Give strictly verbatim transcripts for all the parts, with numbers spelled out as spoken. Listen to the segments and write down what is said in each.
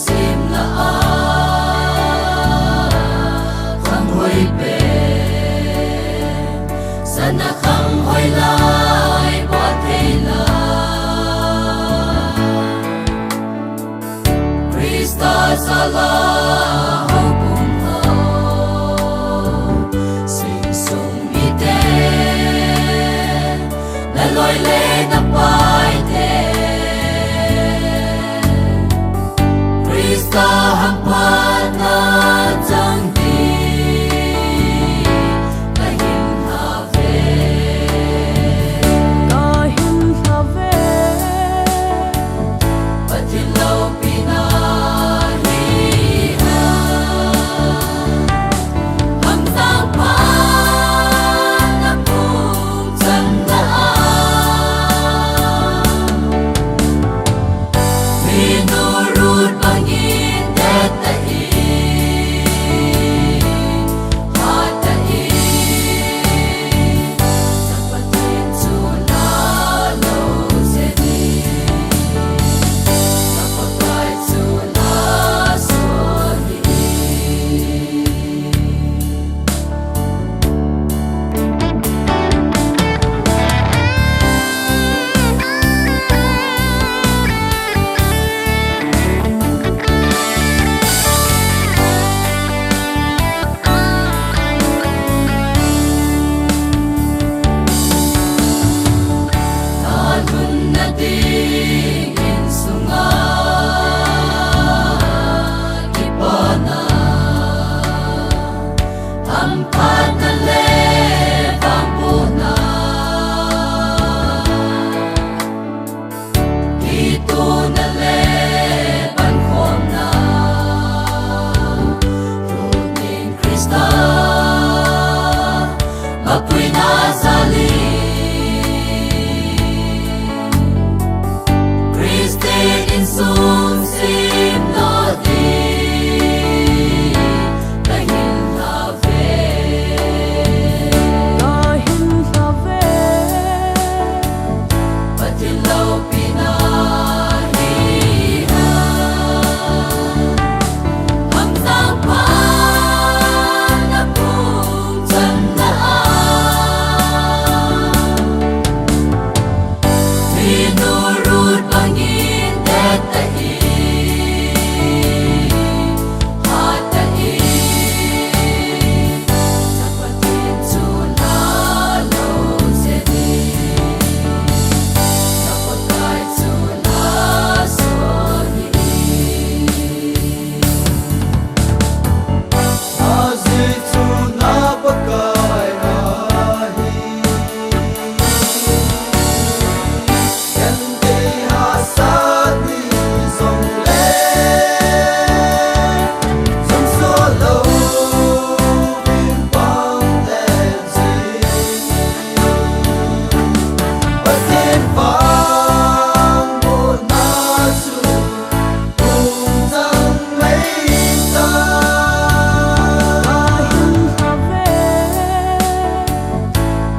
Simna a khang hoi pe, sana khang hoi lai pa thei la. Krista sala ho pum ho, sing sung mi te, na loi le na pai te. Krista hamphatna chang di, ka hin hla ve. Ka hin hla ve. Pathen loupina hi a. Hamsang phat na pung chan na a. Minu Ruth bangin det ta hi, hat ta hi. Sa Pathen chu la lo se ni. Sa Pakai chu la so ni. Na lhunna ding in sunga kipana, hamphatna le vangbohna, kitona le pankhomna, lhun in Krista mapuina jal in. Christian insung simdoh ding, ka hin hla ve. Ka hin hla ve. Pathen loupina hi a. Hamsang phat na pung chan na a. Minu Ruth bangin det ta hi, hat ta hi. Sa Pathen chu la lo se ni. Sa Pakai chu la so ni.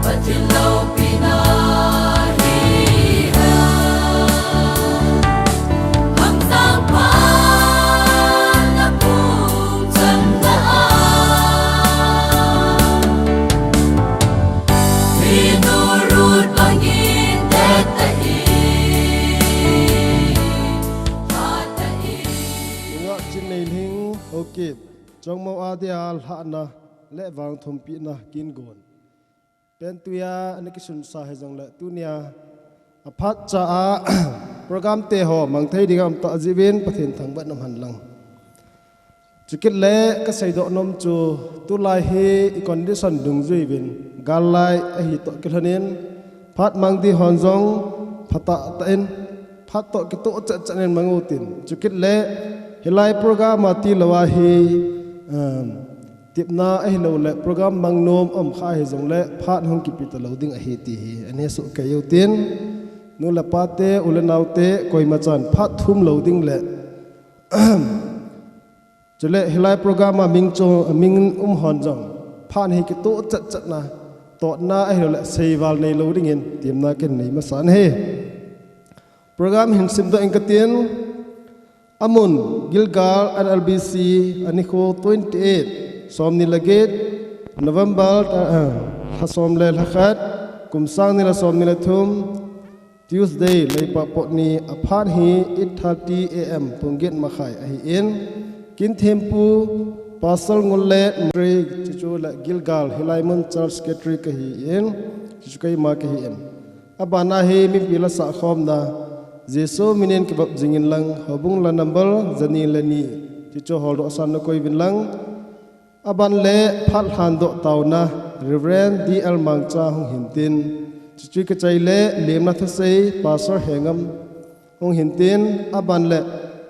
Pathen loupina hi a. Hamsang phat na pung chan na a. Minu Ruth bangin det ta hi, hat ta hi. Nungah Chinneilhing Haokip, Chongmong a dia lhahna le vangthumpina kin gon. Pen tuia ana kisunsa hijongle tunia aphat cha a program te ho mang thei dinga um tah jeh uvin Pathen thangvah in um hen lang. Chukit le kaseidoh nom chu tulai hi i condition dungjui uvin gal lai ahi toh kilhon in phat mang di hon jong phatah tah in phat toh kitoh chet chet in mang utin. Chukit le hilai program a tilou a hi, um, Tipna ahilou le program mang nom um kha hijongle phat hung kipe talou ding ahi ti hi ana hesoh kei utin. Nu le pa te, u le nao te, koima chan phat thum lou ding le chule hilai program a ming chu, ming um hon jong phat hi kitoh chet chet na, totna ahilou le seival neilou dingin temna kin nei masa ahi. Program hin simdoh ing katin, Amun, Gilgal N L B C, anikho twenty-eight, somni le get, November, ah, lha som le lha khat, kum sang ni le som ni le thum, Tuesday, Leipapotni, aphat hi eight thirty A M, pung get makhai ahin, kin thempu, Pastor Ngullet Mary, chuchu le Gilgal, hilai mun Church Secretary kahin, chuchu keima kahin. Abana hi mipi la sahkhomna, Jesu minin kivop jingin lang, houbung la number jani le ni, chuchu holdoh sanna koiuvin lang. Aban le phat lhandoh taona, Reverend D L Mangcha hung hintin, chuchu kachai le lemna thusei, Pastor Hengam hung hintin, aban le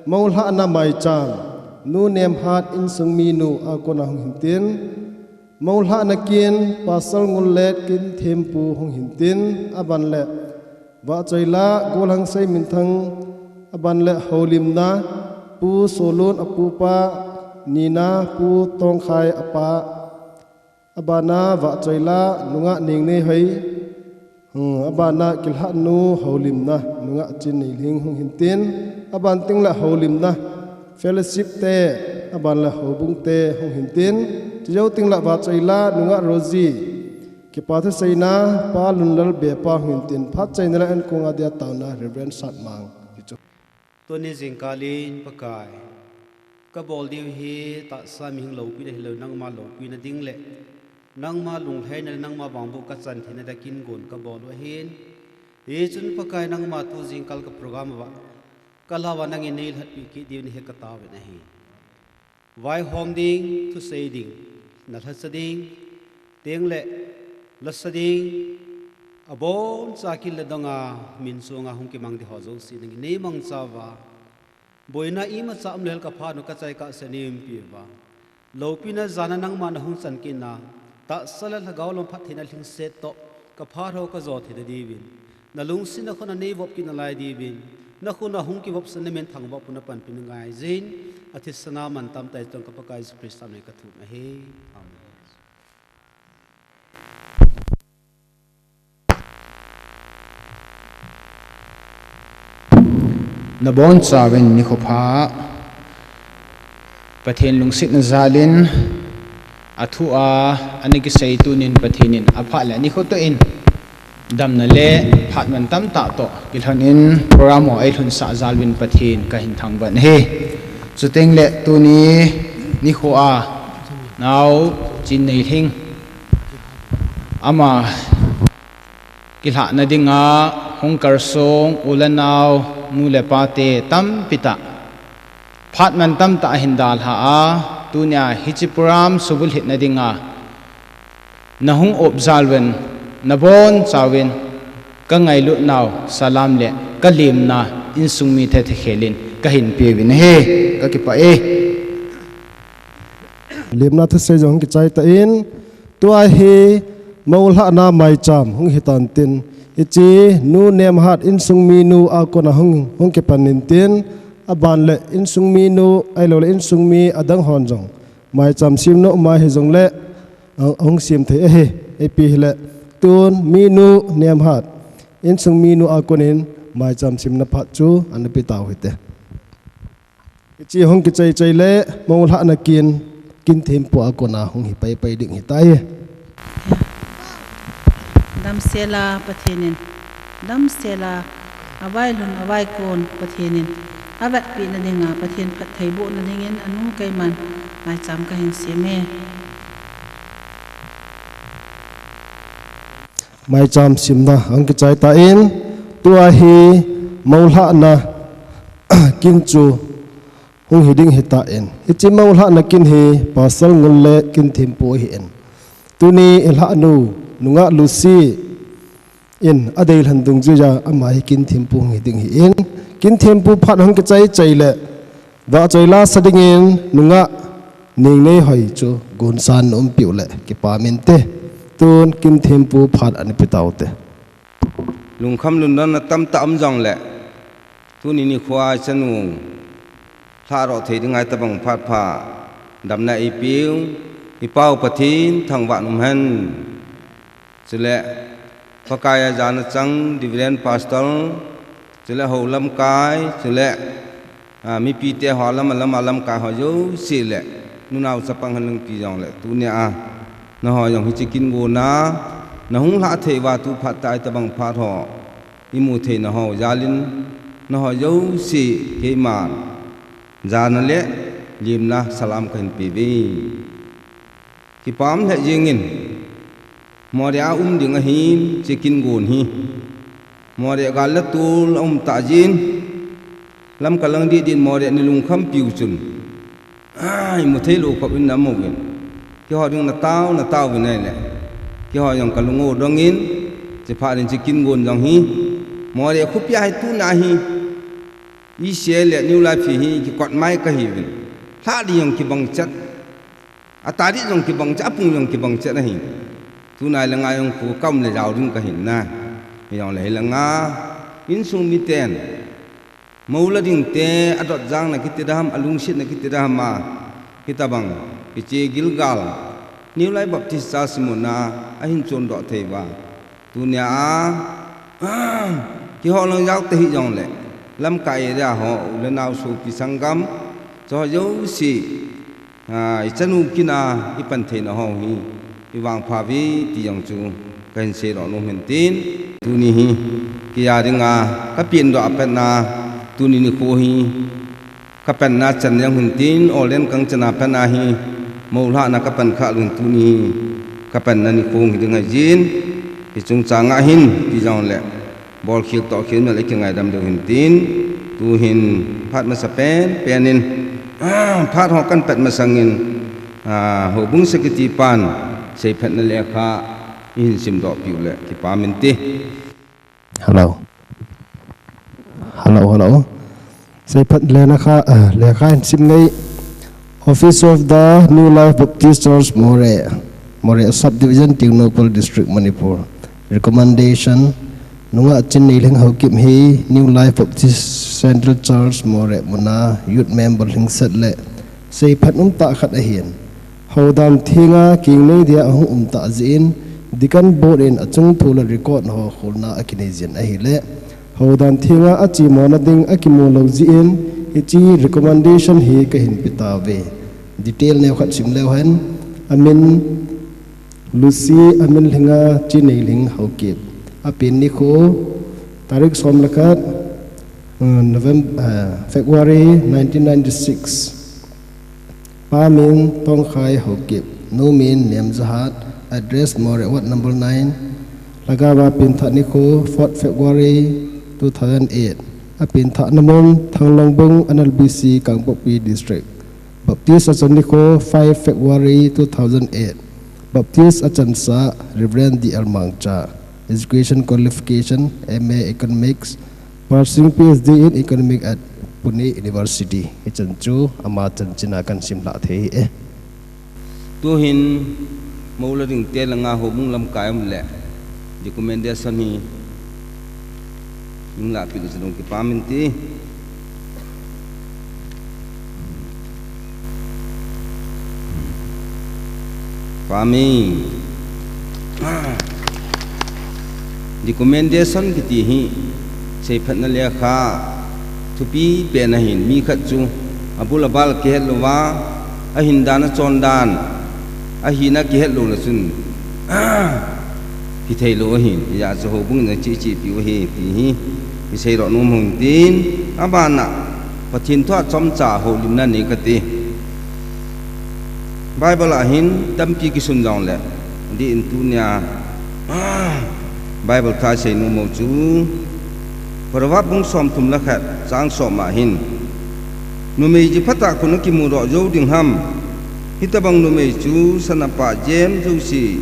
moulhahna maicham, Nu Nemhat insung minu a kona hung hintin, moulhahna kin, Pastor Ngullet kin thempu hung hintin, aban le vahchoila, Golhang Seiminthang, aban le houlimna, Pu Solun apupa, nina, Pu Tongkhai apa, abana vahchoila, nungah Nengneihoi, hmm, abana kilhahnu houlimna, nungah Chinneilhing hung hintin, aban ting le houlimna, fellowship te, aban le houbung te hung hintin, chujou ting le vahchoila, nungah Rosie, kipa thuseina, Pa Lunlal bepa hung hintin, phatchaina le ankunga dia taona, Reverend Satmang, chuchu. Tuni jingkalin Pakai, kabol diu hi tahsa mihing loupina hilou, nangma loupina ding le nangma lunglhaina le nangma vangboh kachan theina dia kin gon kabol u ahin. Hichun Pakai nangma tu jingkal ka program uva, kalhauva nangin neilhatpi kit diu nahi kataovin ahi. Vaihom ding, thusei ding, nalhacha ding, teng le lasa ding, aboncha kin le donga, min chunga hung kimang ding ho jouse nangin neimangchauva, boina imacha umlou hel kaphat u kachai kahsea neiumpiuva, loupina jana nangma nahung chan kitna, tahsa le lhagao lam phattheina lhingset toh, kaphat ho kajo theina diuvin, nalungsetna khona neivop kit nalai diuvin, nakhona hung kivopsan namin thangvah pon napanpina ngaijin, athisan a mantam tah tong ka Pakai Jesu Christa min in kathum ahi. Amen. Nabonchauvin nikho pha, Pathen lungsetna jalin, athua ana kisei tunin Pathen in aphat le nikho toh in, damna le phat mantam tah toh kilhonin program ho eilhunsah jal uvin Pathen kahin thangvah e. Chuteng le tuni nikho a nao Chinneilhing ama kilhahna dinga hung kalsong u le nao, nu le pa te tampi tah phat mantam tah ahin dalha a, tunia hiche program subulhitna dinga nahung op jal uvin, nabonchauvin, kangailutnau salam le kalemna insung mi thethekhelin kahin peuvin ahi, kakipah e. Lemna thusei jong kichai tan, tua hi moulhahna maicham hung hitan tin, hiche Nu Nemhat insung minu a kona hung, hung kipan intin, aban le insung minu, ahilouleh insung mi adang hon jong maicham semna um ahi jongle, a, hung sem thei ahi, ipi hile, tun minu Nemhat insung minu a konin maicham semna phat chu ana pe tau hite. Hiche hung kichai chai le, moulhahna kin, kin thempu a kona hung hi pai pai ding hitai. Damsela Pathen in, damsela availhun avaikon Pathen in, avetpina dinga Pathen phattheibohna dingin anu keiman maicham kahin sem e. Maicham semna hung kichai tan, tua hi moulhahna kin chu hung hi ding hitan. Hiche moulhahna kin hi Pastor Ngul le kin thempu ahin. Tuni ilhahnu, nungah Lucy in adeilhen dungjuiya ama hi kin thempu hung hi ding ahin. Kin thempu phat hung kichai chai le, vahchoi lasa dingin nungah Nengneihoi chu gonsan na umpiu le kipah inte. Tun kin thempu phat ana pe taute. Lungkham lungdonna tamtah um jongle, tuni nikhoa chanu lhahdoh thei ding ahi tabang phat pha damna eipeu, i Pau Pathen thangvah in umhen. Chule Pakai a jana chang Reverend Pastor, chule hou lamkai, chule A, mipite ho lam a lam a lamkai ho jouse le, nunao chapang hen lang ti jong le, tunia, nangho jong hiche kin gonna, nahung lhah thei uva tu phat tah a itobang phat ho imu thei nahou jal in, nangho jouse keiman jana le limna salam kahin pe uve. Kipah lheh jengin, Moreh a um ding ahin, hiche kin gon hi. Moreh gal le tol aum tah jin, Lamka lang dih dih in Moreh ni lungkham piu chun, imu thei lou khop in namu uvin. Keiho ding natao, natao uvin ahile, keiho jong kalung u dongin, hiche phat in hiche kin gon jong hi, Moreh khopia hi tuna hi, ECI le New Life hi kikot mai kahiuvin. Lhah ding jong kibang chet, atah ding jong kibang chet, apung jong kibang chet ahi. Tuna le ngai jong khu kaum le jao ding kahin na. Hijongle hilanga, insung miten, mou la dingte, adot jangna kiti dam, alungsetna kiti dam a, hitobang, hiche Gilgal, New Life Baptist Church muna, ahin chondoh thei uva. Tunia a, keiho lang jao tahih jongle, Lamka area ho, u le nao sopi sanggam, chuho jouse, a, ichanu kin a, ipan theina ho hi, ivangpha uve ti jong chu, kahin seidoh nom hin tin, tuni hi, keiya dinga, kapendoh a patna, tuni nikho hi, kapanna chan jong hin tin, Orlen kang chan a pat a hi, mou lhahna kapan kha lou hin tuni hi, kapanna nikho hi ding ahi jin, hiche chungchang a hin, ti jongle, bolkhel tohkhel mel a ikingaidam diu hin tin, tuhin phat masa pen pen in, phat ho kahin pat masangin, a, houbung secretary pan, seiphatna lekha, ihin simdoh piu le, kipah inte. Hello. Hello, hello. Seiphat lekha, ah, lekha hin sim nei. Office of the New Life Baptist Church, Moreh, Moreh Subdivision, Tengnoupal District, Manipur. Recommendation, nungah Chinneilhing Haokip hi New Life Baptist Central Church, Moreh muna youth member lhingset le seiphat umtah khat ahin. Houdan thenga kingnei dia ahung umtah jeh in, Deacon Board in achungthu le record ho kholna akinei jin ahile, houdan thenga achemona ding akimu lou jeh in, hiche recommendation hi kahin pe tauve. Detail neokhat sim leu hen, amin Lucy, amin lhinga Chinneilhing Haokip. Apen nikho, tarik som le khat, uh, November, uh, February nineteen ninety-six. Pa min Tongkhai Haokip, nu min Nemjahat, address Moreh Ward number nine, lhagao a penthah nikho, fourth February two thousand eight, apenthahna mun Thanglongbung, N L B C, Kangpokpi District. Baptist achan nikho, five February two thousand eight. Baptist achansah Reverend D L Mangcha. Education qualification, M A Economics, pursuing P H D in Economic at Pune University. Hichan chu ama chanchin a kahin simlhah thei ahi e. Tuhin mou la dingte langa houbung lamkai um le recommendation hi nung lahpeh le chun kipah inte. Pami. Recommendation kiti hi seiphatna lekha thupi pen ahin, mi khat chu abul abal kihet louva, ahin dan achon dan, ahina kihet lou le chun kithei lou ahin, hijeh chun houbung in ache che piu ahi ti hi isei lou nom hung tin, abana Pathen thu a chomcha houlimna nei kati. Bible a hin tampi kisun jongle, adeh in tunia Bible thu a isei nom u chu Proverb bung somthum le khat chang som a hin, numei jiphat a kon akimu doh jou ding ham, hitobang numei chu sana pah jem jouse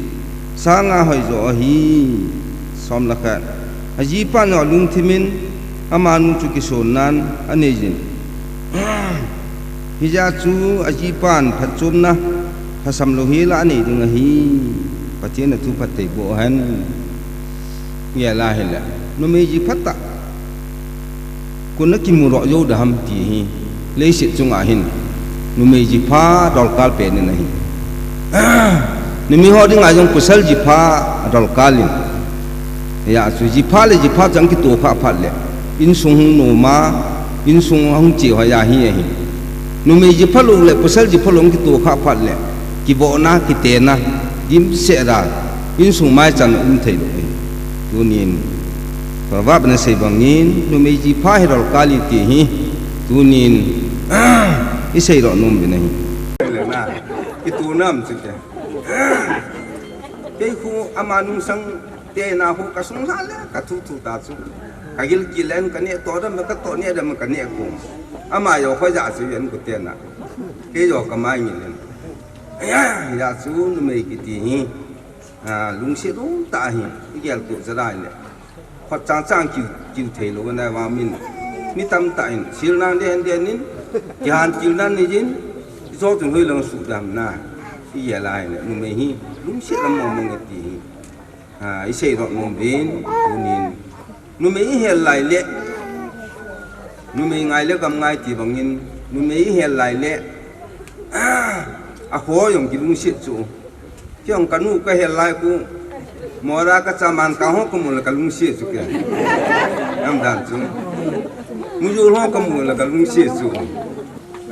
sanga hoijo ahi. Som le khat. Ajipan jong alungthim in, amanu chu kisonnan anei jin. Hijeh chun ajipan phatchomna lhasam louhel a anei ding ahi. Pathen in athu phatthei boh hen. Gel a hile, numei jiphat a kon akimu doh jou ding ham ti hi, leiset chunga hin numei jipha adolkal pen in ahi. Numei ho dinga jong pasal jipha adolkal in. Hijeh chun jipha le jipha chang kitoh khah phat le, insung hung nom a, Insung ahung che hoi ahi ahi. Numei ji phalou le pasal ji phalou kitoh kha phat le, kibohna, kitena dimset a insung mai chan um theilou ahi. Tunin Proverb na sei bangin, numei ji pha hi rol kali ti hi. Tunin isei lou nom uvin ahi. Kitu nam chu ke. Kei khu ama nungsang tena khu kasung lha le, kathu thu ta chu. Kagil kilen, kaneh toh dam, katoh neh dam, kaneh kum. Ama jong khoja chu yen ku tena. Kei jong kamai ngil in. Hijeh chun numei kiti hi, lungset umtah ahi, igel tuh jeh a le. Khut chang chang kiu, kiu theilou na vang min. Mi tamtah in, sil nan den den in, kihan kil nan ni jin, ijo chun hoilang suh dam na. Igel a le, numei hi lungset lam mong mong e ti hi. Isei lou nom uvin, tunin. Numei ihel lai le, numei ngai le gam ngai ti bangin, numei ihel lai le, akho jong kilungset chu. Kei jong kanu kahel lai khu, mol a kacha man kang ho kamu le kalungset chu ke. Nam dan chu. Mujol ho kamu le kalungset chu.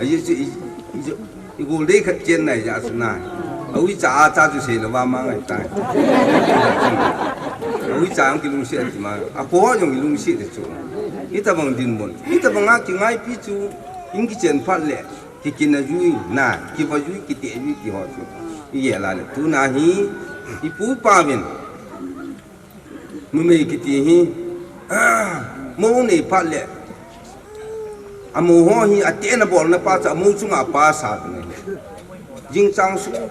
Ajeh chu i, i, igol dei khat chen nai jeh chu na. Auicha acha chu sei lou va ma ngai tai. Auicha jong kilungset ti ma. Akho jong kilungset ti chu. Hitabang dinmun. Hitabang a kingaipi chu, in kichen phat le. Kikin a jui, na, kiva jui, kiti jui, ti ho chu. Igel a le, tuna hi, ipu ipa uvin. Numei kiti hi, mou nei phat le. Amou ho hi, atena bolna pa chu, amou chunga pa sa tu nei. Jingchang suh.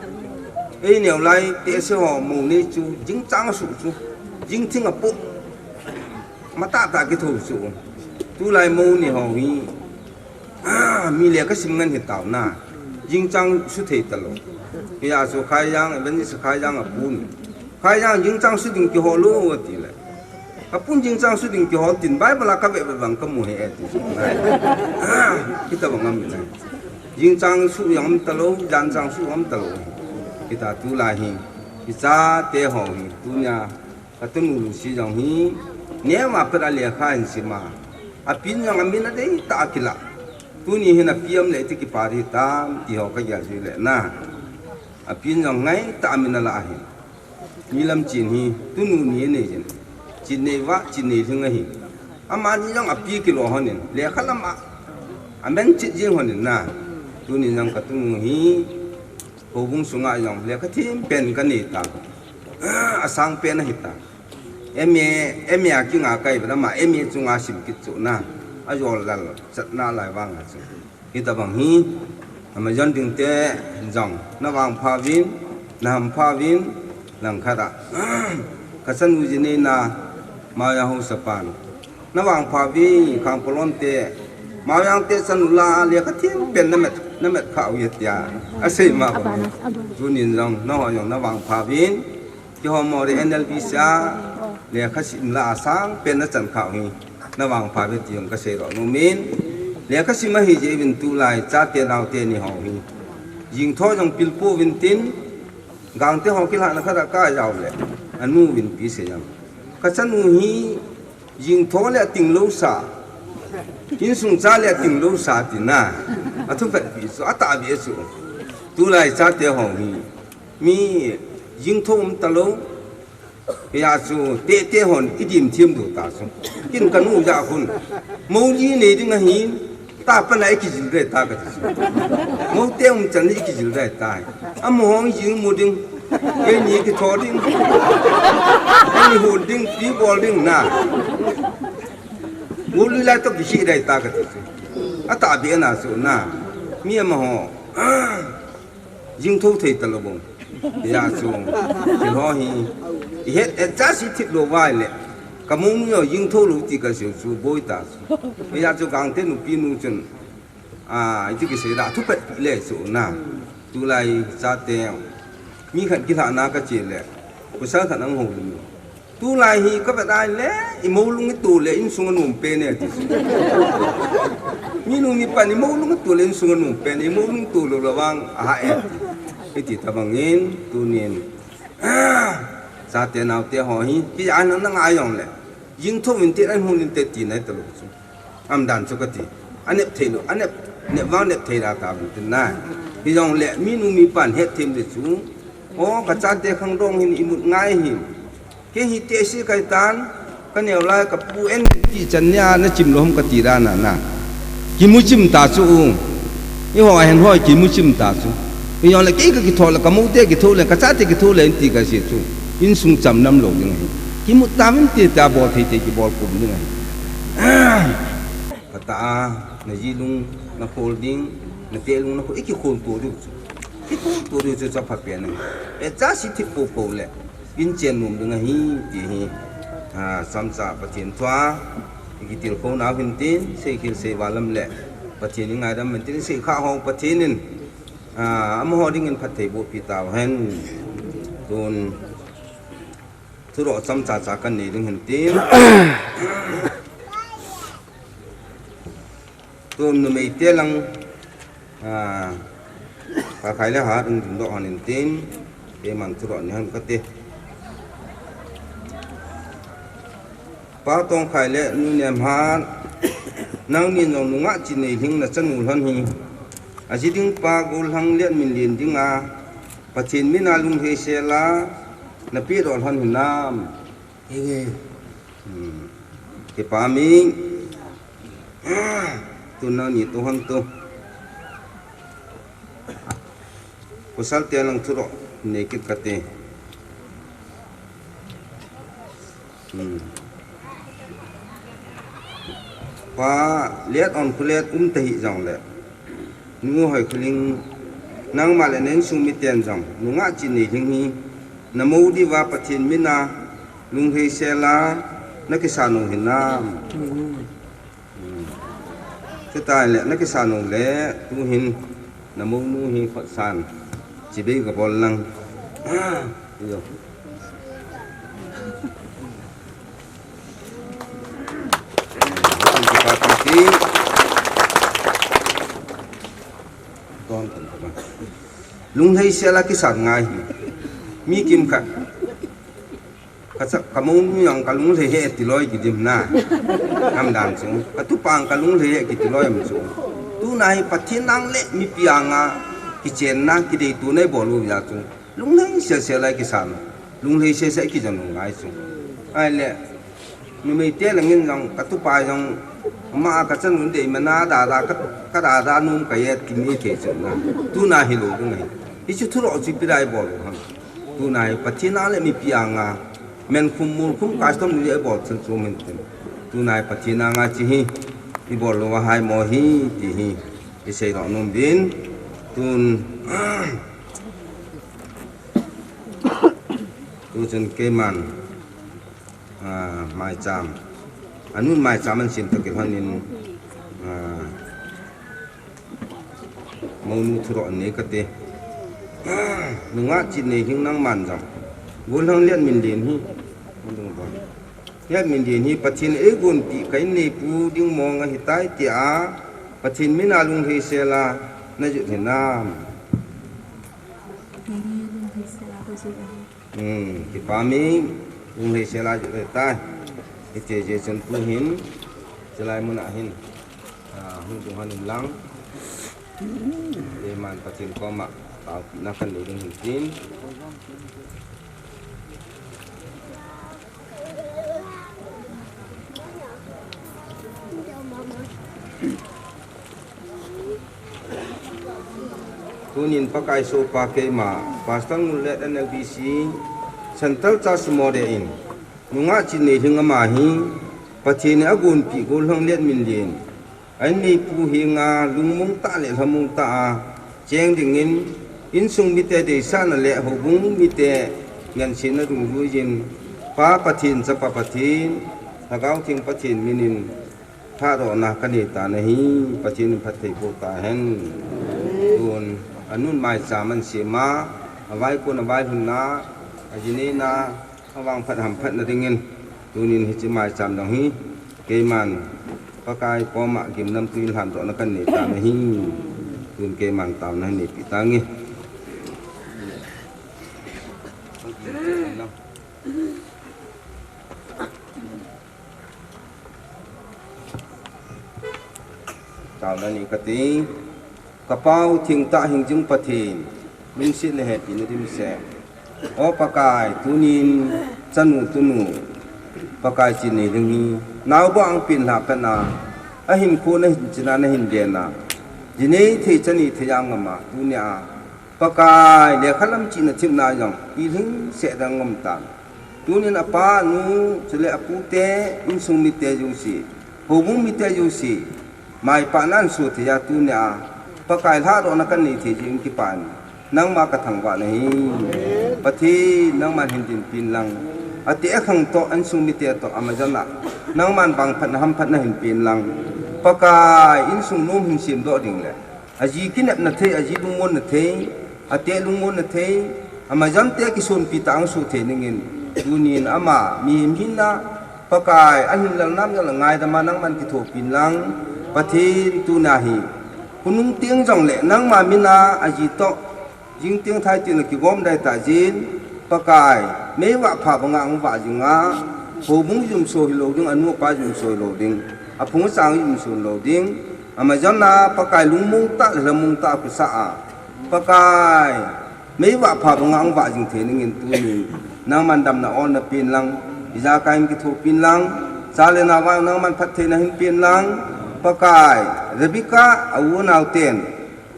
Ei neo lai, tehse ho, mou nei chu, jingchang suh chu. Jingthing apoh. Matah tah kitho chu. Tulai mou nei ho hi. Mi le kasim ngen hi tao na. Jingchang su thei talou. Hijeh chu Khaijang, Evangelist Khaijang apun. Khaijang jingchang su ding kihol u ati le. Apun jingchang su ding kihol tin Bible a kave ve vang kamu he ati. Hitabang amin. Jingchang su jong um talou, janchang su um talou. Hita tulai hi. Ichate ho hi. Tunia. Katunu Lucy jong hi, neo ma pet a lekha hin sim a. Apin jong amin adei tah a kilah. Tuni hin api um le ti kipa ding tam ti ho kagel jui le na. Apin jong ngai tah a amin alah ahi. Mi lamchen hi, tunu ni anei jin. Chin nei vah, chin nei lhing ahi. Amani jong api kilo honin, lekha lam a. Amen chet jing honin na. Tuni jong katunu hi, houbung sunga jong lekha thim pen kanei ta. Asang pen ahi ta. M A, M A a kinga kai bela ma, M A chunga sim kit chu na. Ajol lal, chatna lai vang a chu. Hitabang hi, ama jon ding te jong, na vangpha uvin, na hampha uvin, langkhat a. Kachanu ji nei na, Maya Hausapan. Na vangpha uve, Khangpolon te. Maojang te chanu la, lekha thim pen na met, na met kha uve tia. Asei ma ba. Tunin jong, nangho jong na vangpha uvin. Keiho Moreh N L B C a, lekha sim la asang pen na chan kha uve. Na vangpha uve ti jong kasei lou nom in. Lekha sim ahi jeh uvin tulai, chate naote ni ho hi. Jingtho jong pilpu uvin tin, Gangte ho kilhahna khat a kajao le. Anu uvin pi sei jong. Kachanu hi, Jingtho le ating lou sa. Insung cha le ating lou sa tina. Athu phet pi chu, atah ve chu. Tulai chate ho hi. Mi jingtho um talou. Hijeh chu tete hon idim thim diu ta chu. Kin kanu ja khun. Mou li nei ding ahin. Tah pana ikijil ve ta kati. Mou te um chan ikijil ve ta. Amahon jing mu ding. Keini kitho ding. Keini hol ding, pi bol ding na. Mou li lai to kihi dai ta kati. Atah be na chu na. Mi amaho. Jingtho thei talou bou. Hijeh chu, thil ho hi, ihet et cha si thip lou vai le. Kamou mi ho jingtho lou ti kasei chu boi ta chu. Hijeh chu Gangte nupi nu chun, a, iti kisei da, thu pet le chu na. Tulai chate, mi khat kilhahna kache le. Pasal khat ahung hou le. Tulai hi kavet a le, imou lung ito le, insung anom pen e, ati. Minu mipan imou lung ito le, insung anom pen e, imou lung ito lou le vang, aha e, ati. Iti tabang in, tunin. Chate naote ho hi, ki ana nanga jong le. Jingtho uvin te, an hung in te ti nai talou chu. Aumdan chu kati. Anep thei lou, anep, nep vang nep thei da ta bu tin na. Hijongle minu mipan hetthem ding chu. O, kachate khangdong hin imut ngai hin. Kei hi tehse kahi tan, kaneo lai kapu en ti chan nia nachim lou ham kati da na na. Kimu chim ta chu u. Eiho ahin hoi kimu chim ta chu. Hijongle kei kakitho le, kamoute kitho le, kachate kitho le, ti kasei chu. Insung chamnam lou ding ahi. Kimu ta min ti ta bol thei thei kibol kum ding ahi. Kata a, naji lung nakhol ding, nate lung nakhol, ikikhol to diu chu. Kikhol to diu chu chapha pen ahi. Echa si thip po po le. Inchen nom ding ahi, ti hi. A, chomcha Pathen thua, ikitilkhou nau hin tin, seikhel seival lam le. Pathen ingaidam hin tin, seikha ho Pathen in. A, amaho dingin phatthei bohpi tau hen. Tun, thudoh chomcha cha kanei ding hin tin. Tun numei te lang, a, Pa Khaile hat hung dingdoh hon in tin, keiman thudoh nei hon kate. Pa Tongkhaile, Nu Nemhat, nangnin jong nungah Chinneilhing nachanu lhon hi. Aji ding pa Gollhang Letminlen dinga, Pathen mina lunglhei sela, napehdoh lhon hinam. Henge. Hmm. Kipa mi. Tun nangni toh hon toh. Pasal te lang thudoh nei kit kate. Hmm. Pa Leton Khulet um tahih jongle. Nu Hoikholing, nangma le na insung miten jong, nungah Chinneilhing hi, namou diuva Pathen mina, lunglhei sela, nakisan u hinam. Hmm. Chuti le, nakisan u le, tuhin, namounu hi khotsan, chibai kabol lang. Ah, iyo. Lunglhei sela kisan ngai hi. Mi kimkhat. Kacha, kamounu jong kalunglhei e tiloi kidim na. Am dan chu. Katupa jong kalunglhei e kitiloi am chu. Tuna hi Pathen nang le mipi anga kichenna kideitona ibol u jeh chu. Lunglhei sel sel a kisan. Lunglhei sel sel a kijan u ngai chu. Ahile, numei te langin jong, katupa jong, ama a kachanu dei mana dada, ka, kadada nom kahi e ti mi thei chu na. Tuna hilou ding ahi. Hichu thudoh chu ipi dia ibol u ham. Tuna hi Pathen a le mipi anga, menkhum molkhum custom ni ibol chun chu min tin. Tuna hi Pathen anga chi hi, ibol lou ahai mo hi, ti hi, isei doh nom uvin. Tun, Tuchun keiman, ah, maicham. Anun maicham ahin sem toh kilhonin, ah, mounu thudoh nei kate. Nungah Chinneilhing nangman jong. Gollhang Letminlen hi. Letminlen hi Pathen eigonpeh ka inneipu ding mong ahitai tia, Pathen mina lunglhei sela najot hinam. Hmm, kipa mi, lunglhei sela jot ahitai. Hiche jeh chun tuhin, chulai muna hin, ah, hung ding hon in lang. Keiman Pathen koma, taopehna kanei ding hin tin. Tunin Pakai sohpa keima, Pastor Ngullet N L B C, Central Church Mode in, nungah Chinneilhing ama hi, Pathen in agonpeh Gollhang Letminlen, a inneipu henga lungmong tah le lhamong tah a cheng dingin, insung mite deisahna le houbung mite ngensetna dungjuiyin, Pa Pathen, Chapa Pathen, Lhagao Theng Pathen minin, thahdohna kanei tan ahi, Pathen in phatthei boh tahen. Tun, anun maicham ahin sem a, avaikon availhunna, ajineina, avangphat hamphatna dingin, tunin hiche maicham dong hi, keiman, Pakai koma gimnamtui in lhandohna kanei tan ahi, tun keiman taona hin neipeh tange. Taona ni kati, ka Pa u thengtah hingjing Pathen, lungset le hepina dimset. O Pakai, tunin chanu tunu, Pakai chin nei ding hi, naobu ahung peng lhah phat na, ahinkho nahin chin a nahin den a, ji nei thei cha nei thei a ngam a, tunia, Pakai, lekha lam chihna themna jong pilhing seh ding ngam tan. Tunin apa, anu, chule apute, insung mite jouse, houbung mite jouse, maipana ahin soh thei a tunia, Pakai lhadohna kanei thei jeh in kipah in, nangma kathangvah nahi. Pathen, nangman hin dinpin lang. Ati akhang toh, insung mite toh, amajan a, nangman vangphatna hamphatna hin pen lang. Pakai, insung nom hin semdoh ding le, aji kinepna thei, aji lungmonna thei, ate lungmonna thei, amajamte kisonpi tah a hung soh thei dingin, tunin ama mihem hinna, Pakai, ahin lal nam jal a ngaidam a nangman kithopin lang, Pathen, tuna hi, khonung teng jongle nangma mina aji toh, jing teng thai teng a kigom dai tah jin, Pakai, meivah pha banga ahung vah jing a, houbung jumso hilou ding, anu apa jumso hilou ding, aphung achang jumso hilou ding, amajan a Pakai lungmong tah le lhamong tah a khosa a, Pakai, meivah pha banga ahung vah jing thei dingin tunin, nangman damna olna pen lang, ijakai in kithopin lang, cha le nao a nangman phattheina hin pen lang, Pakai, Rebecca, a u anaoten,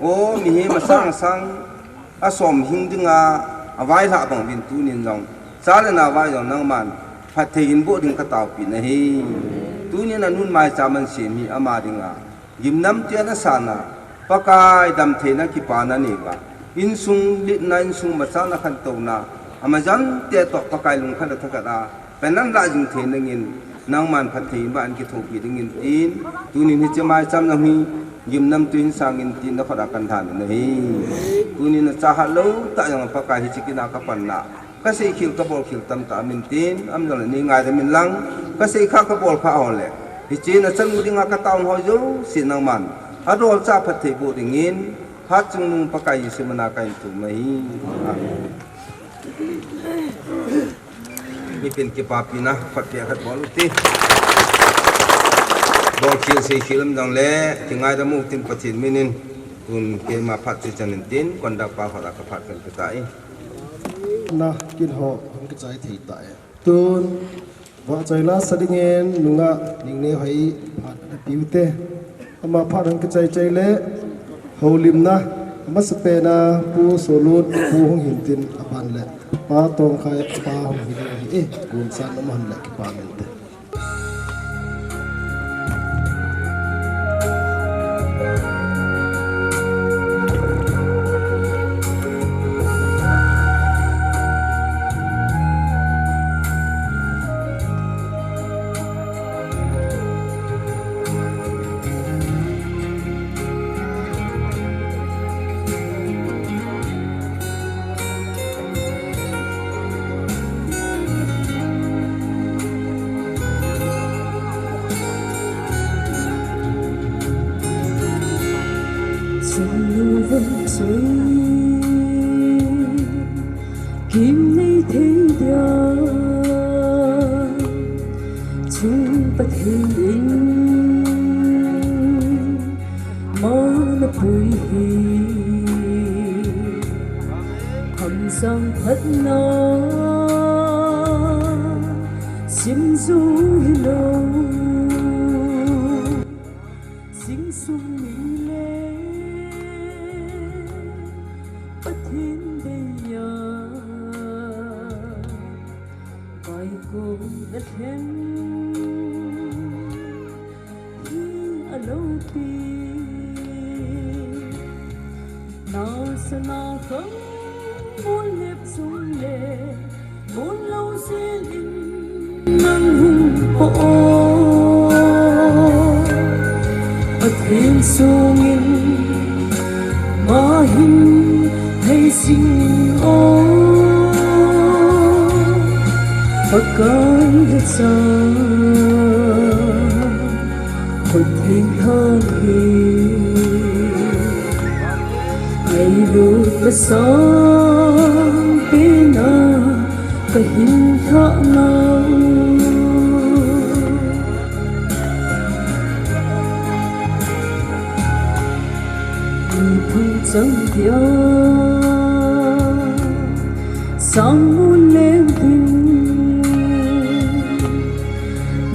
o mihem asang asang, asom hing dinga, availhah bang uvin tunin jong, cha le nao a jong nangman phatthei hin boh ding kataopi nahi. Tunin anun maicham ahin sem hi ama dinga, gimnamte ana san a, Pakai damtheina kipana neiuva, insung litna, insung machana khantouna, amajamte toh Pakai lungkhat le thakhat a, pena ahin lah jing thei dingin, nangman phatthei in vah in kithopi dingin tin, tunin hiche maicham jong hi, gimnamtui hin sangin tin nakhut a kahin lhan u ahi. Tunin achahat lou tah jong Pakai hiche kin a kapanna, kaseikhel kabolkhel tamtah aumin tin, amajongle nei ngaidam in lang, kaseikhah kabolkhah ho le, hiche nachanu dinga kataona ho jouse nangman adolcha phatthei boh dingin, Hatchungnung Pakai Jesu mina kahin thum ahi. Amen. Mipi in kipapina, phatpeh khat bol ute. Bolkhel seikhel um jongle, kingaidam u tin Pathen min in, tun keima phat chu chan in tin, conductor pa khut a kaphat kahin pe tai. Na, kin ho, hung kichai thei tai. Tun, vahchoila sa dingin, nungah, Ningneo hei, phat ana pe ute. Ama phat hung kichai chai le, houlimna, amasapen a, Pu Solun, Pu hung hin tin aban le, Pa Tongkhai, Pa hung hin ahi e, gunsan um hen le kipa min te. Chanu vang choi, kim nei thei dia, chung Pathen in, mana pui hi, hamsang phatna, simju hilou, singsung ni le, Pathen deiya, vaikon na lhen hi aloupi. Nasa na khang mun nep sung le, mun lou sin in nang hung po o. Pathen sungin, ma hin hei sing o. Pakai hesa, Pathen thang hi, ei lut masang pena, kahin thah nau. Thung chang dia sang mun leng ding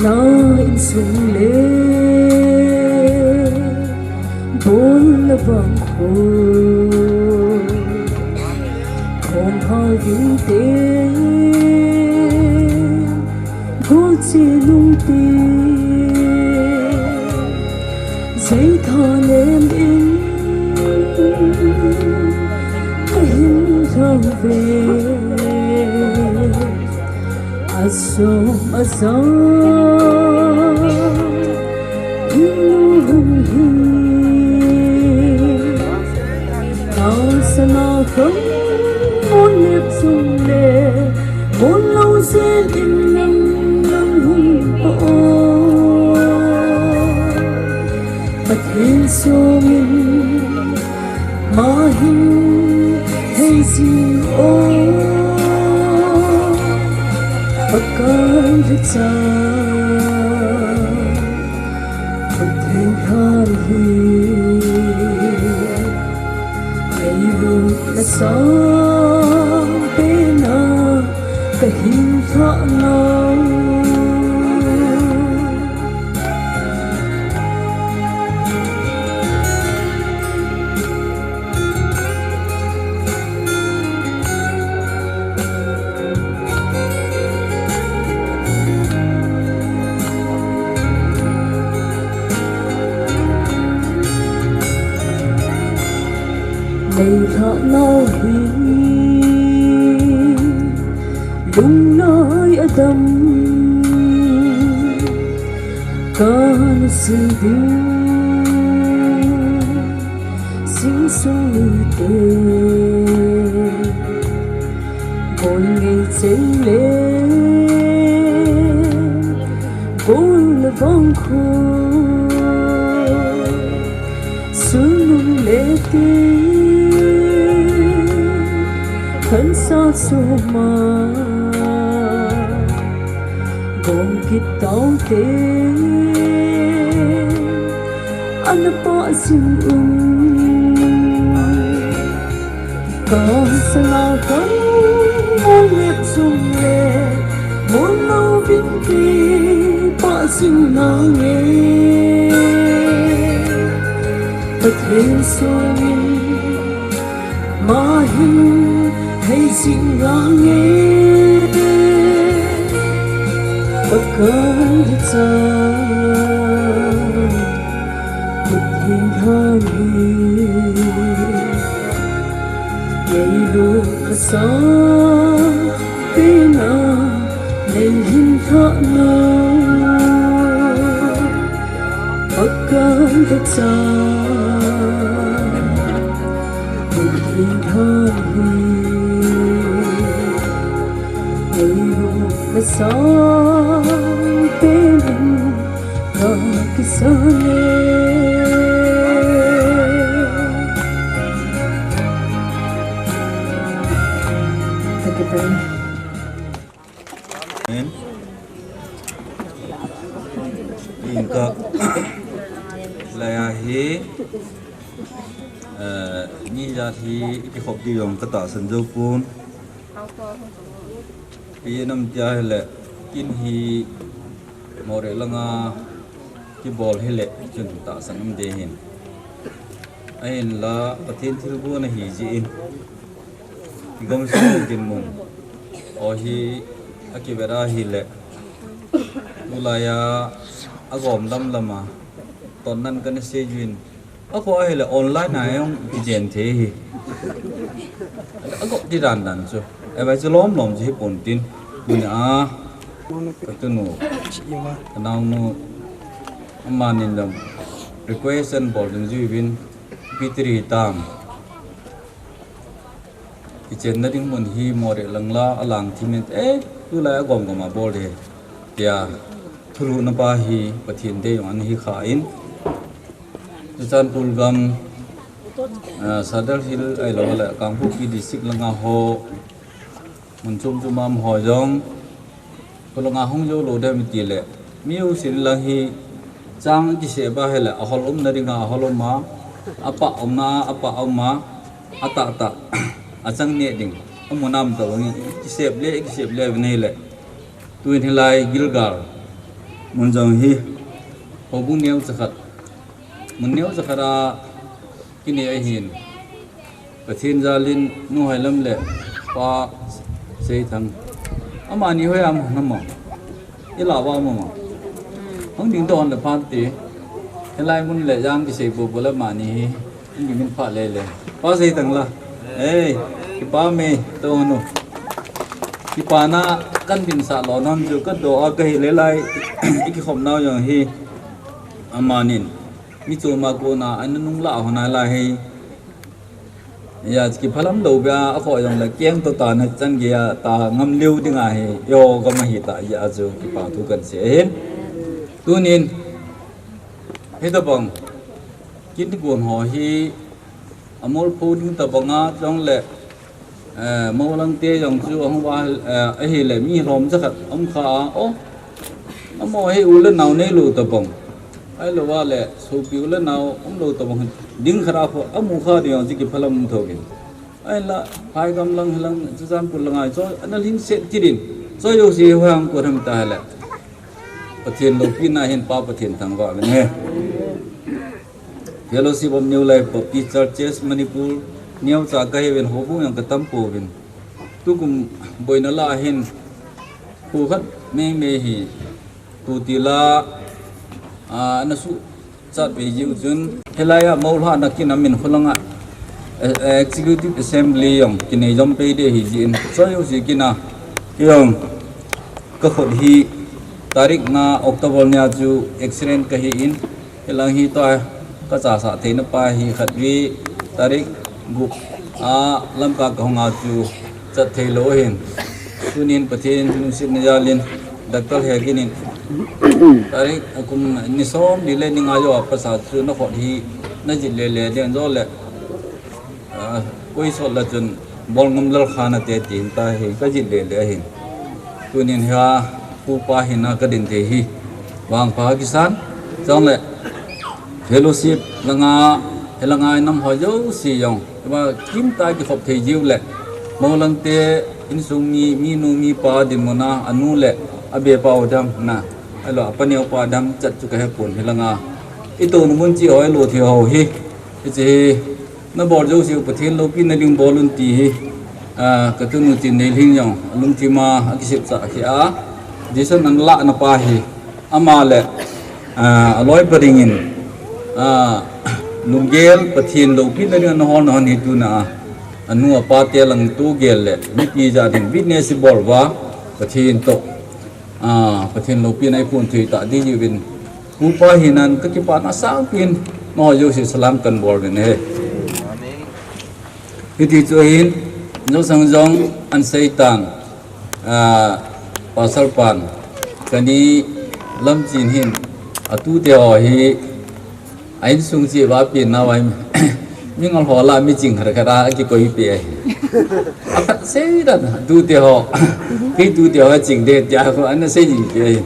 na insung le bol na bang kho khom ha ding te gol chi nung ti. Zei tha nem in ka hin thang ve. A som a zang hin nu hung hi. Tao sa na khang mon lep sung le. Bol lou zel in nang nang hung pa o. Pathen sung in ma hin hei jing o. Pakai le cha Pathen khan hi. Ei lut na sang pen a ka hin thah nau. Nei thah nau hi lungnai a dam ka na sil ding sing sung ni te. Bol ngei chei le bol na vang khu. Sunung le ti khan sa suma gong kit tau te ana pa sing um. Ka sa na kan mon lep sung le mon lau vin ti pa sing na nge. Pathen sung in ma hin hei jing nge. Pakai le cha Pathen khan hi. Nei lut na sang pen a nei hin thah nau. Pakai le cha Pathen khan hi. Nei lut na sang pen in ka kisa le. Amen. Inka laya hi, eh, ni jat hi kikhop di jong ka tahsan jou pon. Pi nam tia hile kin hi Moreh langa kibol hile chun tahsan um de hin. Ahinla Pathen thilgon ahi jeh in. Kigom sung dinmun. O hi a kivet a hile. Tulai a agom lam lam a. Ton nan kana sei jin. Akho ahile online a jong kijen thei hi. Agop di dan dan chu. Evai chu lom lom chu hi pon tin. Tuni a. Ka tunu. Ka naonu. Amanin dam. Request an bol ding ju vin. Pitri tam. Kichenna ding mun hi Moreh lang la, alang thim in, eh, tulai a gom gom a bol de, tia, thulhuhna pa hi Pathen dei jong ana hi kha in. Churachandpur gam, ah, Sadar Hill ahilou le, Kangpokpi district langa ho, mun chom chom a um ho jong, Khulanga hung jou lou dem ti le, mi u sin lang hi chang kisei ba hile, ahol umna dinga ahol um a, Apa umna, apa uma, ata ta, achang ne ding. Amunam ta bang, kisep le, kisep le, vene le. Tuin hilai Gilgal. Mun jong hi, houbung neo chakhat. Mun neo chakhat a, kini ahin. Pathen jalin nu Hailam le Pa Seithang. Amani hoi am na mo. Ila wa mo mo. Hong ding to hon le phan ti. Helai mun le jang kisei bo bo le mani hi. Hong ding min pha le le. Pa Seithang la. Ei, kipa me to hon. Kipa na kan din sa lo non ju ka do a ka hi le lai. Iki khom nau jong hi. Amanin. Mi chu ma ko na an nung la hon a la hi. Ya, kiphalam lo bia, a kho jong le kiang to ta na chan ge a, ta ngam liu ding ahi, yo gam ahi ta ya chu kipa thu kan sei ahin. Tunin, hi ta bang, kin gon ho hi, amol pho ding ta bang a, jong le, eh, mo lang te jong chu, ahung va, eh, ahi le, mi lom cha khat, um kha a, o, amo hi u le nau nei lo ta bang. Ai lo va le, sopi u le nau, um lo ta bang. Ding khara pho, amu kha ding jong chu kiphalam tho kin. Ai la, phai gam lang lang, chu jan pul lang ai, cho, ana ling set kidin. Cho yo si ho hang ko tham ta le. Pathen lopi na hin pa Pathen thangvah uvin he. Fellowship of New Life Baptist Churches Manipur, neo cha ka hi uvin houbung jong ka tam pouvin. Tukum boina la hin, khu khat mei mei hi, tu ti la, a, na su chat pe jiu chun. Helai a mo lha na kin a min khu lang a, eh, eh, Executive Assembly jong, kinei jom pe de hi jin. So yo si kin a, jong, ka khut hi, tarik nga October nia chu accident ka hi in, Hilang hi to a, ka cha sa theina pa hi khat vi tarik gup a Lamka ka hung a chu chat thei lo hin. Tunin Pathen lungsetna jalin, Doctor Hegin in. Tarik a kum ni som ni le ni nga jo a pasa chu na khut hi na jit le le den jo le. Ah, koi sot la chun bol ngam lal kha na te tin ta hi ka jit le le hin. Tunin hi a pu pa hi na ka din te hi. Vang pa kisan. Chong le fellowship langa, he langa nam ho jo si jong. Ba kim ta ki khop thei jiu le. Mo lang te insung mi, mi nu mi pa din mo na anu le a be pa o dam na. Alo a pa neo pa dam chat chu ka he pon hi langa. I to nu mun chi hoi lo thi ho hi. I chi hi. Na bol jo si u Pathen loupina ding bol un ti hi, ah, ka tunu Chinneilhing jong, a lungthim a, a kisep cha khi a, decision an la na pa hi, ama le, ah, a loi pa dingin, ah, lunggel Pathen loupina ding an hol na hon hi tuna a, a nu a pa te lang tu gel le, mipi ja ding witness i bol uva, Pathen to, ah, Pathen loupina i pun thui ta ding hi uvin, Pu pa hinan ka kipana sangpin, amaho jouse salam kan bol uvin ahi. Hiti chu ahin, Josang jong an seitan, ah, Pastor pan, kani lamchin hin, atute ho hi, a insung cheh uva penna uva, mi ngol ho lah a mi ching khat khat a, akikoi peh ahi. Akhat seidan, tute ho. Kei tute ho ching de tia khu ana sei jing peh ahi.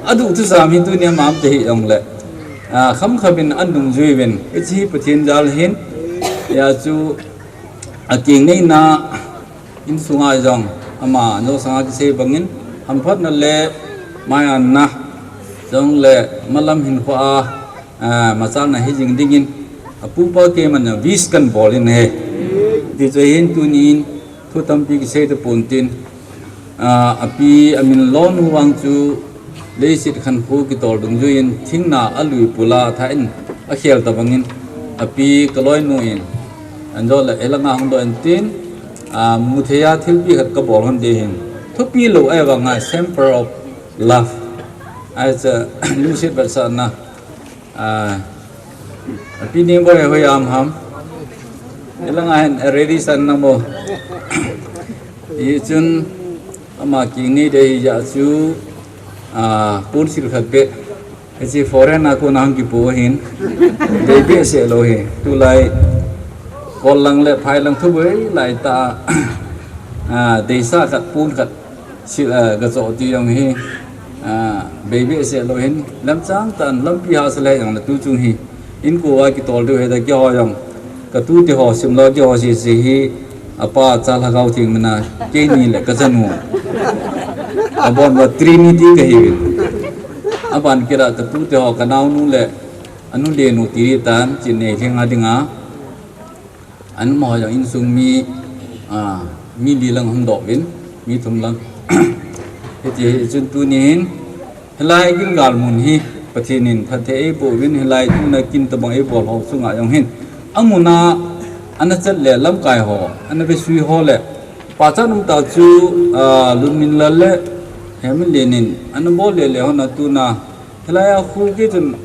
Aduh thusam hi tunia mam te hi jong le. Ah, kham kham in an dungjui uvin. Hiche hi Pathen jal ahin. Hia chu akeng neina insunga jong ama Josang a kisei bangin hamphatna le maianna jong le malam hinkho a ah, machalna hi jing dingin, apupa keiman jong wish kan bol in ahi. Tichu hin tunin, thu tampi kisei tapon tin, ah, api amin lon u vang chu, leiset khankho kitol dungjuiyin, thingna alui pula tha in, akhel tabangin, api kaloinu in, anjo le elanga hung doh in tin, ah, mutheiya thilpi khat kabol hon ding ahin. Thupi lou ahivanga, symbol of love. Ahi chu, lungset vetsahna. Ah, api ni boi hoi am ham. Elanga hin ready san na mo. Hichun ama kini dei ja chu, ah, pon sil khat beh. Hiche foreign a kona hung kipo ahin. Dei behseh lou hi. Tulai kol lang le phai lang thu boi lai ta. Ah, deisa khat pon khat. Sil, ah, gacho ti jong hi, ah, bei behseh lou hin, lamchang tan, lampi hahsa le jong le tu chung hi, Inko a kitol diu hita keiho jong. Ka tute ho, simlou keiho sese hi, apa cha Lhagao Theng mina, keini le ka chanu. Abon uva Trinity kahiuvin. Aban kit a ka tute ho, ka naonu le, anu le nu tiri tan, Chinneilhing a dinga. An mo jong insung mi, ah, mi li lang hung doh uvin, mi thum lang. Hiti chun tunin, hilai Gilgal mun hi, Pathen in phatthei eiboh uvin, hilai tuna kin tabang eibol ho chunga jong hin. Amun a, ana chat le lamkai ho, ana vesui ho le, pachat um tah chu, ah, Lunminlal le, Heminlen in, ana bol le le ho na tuna, hilai a khu kei chun,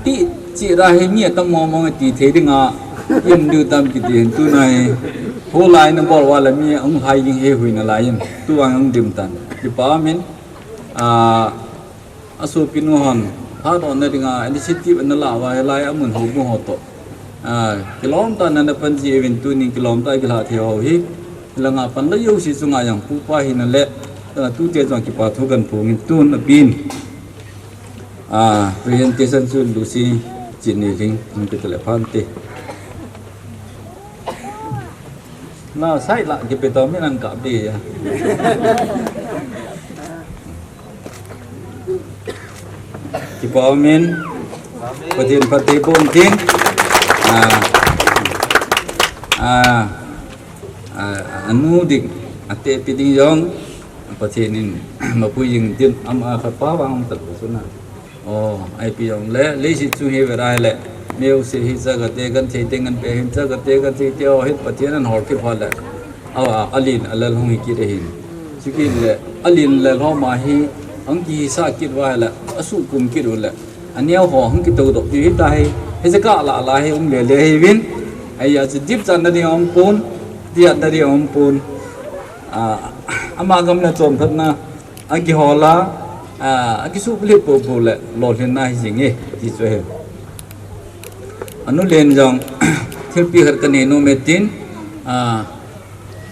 ti, chi ra hi mi atam mong mong ti thei dinga, yam diu tam kiti hin tuna hi. Ho lai na bol uva le mi ahung hai ding hi hui nalai in. Tu ang hung dim tan. Kipa min, a, asopinu hon, phat dohna dinga, initiative ana la uva, hilai a mun houbung ho toh. A, kilom tah in ana pan ji uvin tunin kilom tah a kila thei ho hi. Hilanga pan la jouse chunga jong pupa hina le, a, tute jong kipa thu kahin phong in tun apin. A, presentation chu Lucy Chinneilhing, hung kit le phante. Na, sai la, kipe to min an kap di ya. Kipa min, Pathen phatthei boh in tin. A, a, a, anu dik, ate pi ding jong, Pathen in, mapui jing tin, ama khat pa vang um tah suna. O, ipi jong le, leiset chung hi ve rai le, mi jouse hi chakate kan thei te ngan pe hin chakate kan thei te o hin Pathen an hol kit phat le. A, a, alen alal hung hi kit ahin. Chukit le, alen lal ho ma hi, hung kihisah kit uva le, asuh kum kit u le. Aneo ho hung kitou doh kit hi ta hi, hiche kah lah lah hi um le le hi uvin. Ahi a chu dipchatna ding aum pon, diatna ding aum pon. A, ama gam le chom phatna. Akihol a, a, akisuh lheh popo le, lolhinna hi jing e, ti chu ahi. Anu len jong, thilpi khat kanei nom e tin, a,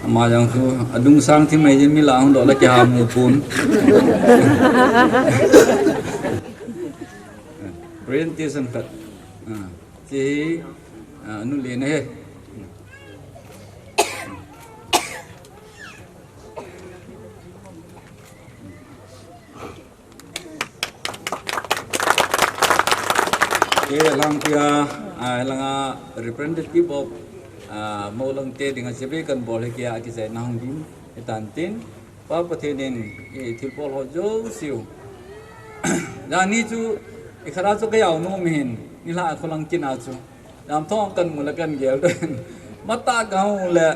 ama jong chu, adungsang thim mai jin mi lah hung doh le kiha mu pon. Presentation khat. A, chu hi, a, anu len ahi. Ke lang pia, a, langa representative of, a, Moulang te dinga chibai kan bol hi kia kijaina hung dim, hitan tin, Pa Pathen in, i thilbol ho jouse u. Jani chu, i khara chu ka jao nom hin, nilhah a kholang kin a chu. Jamthong kan mu le kan gel den. Matah kahung le.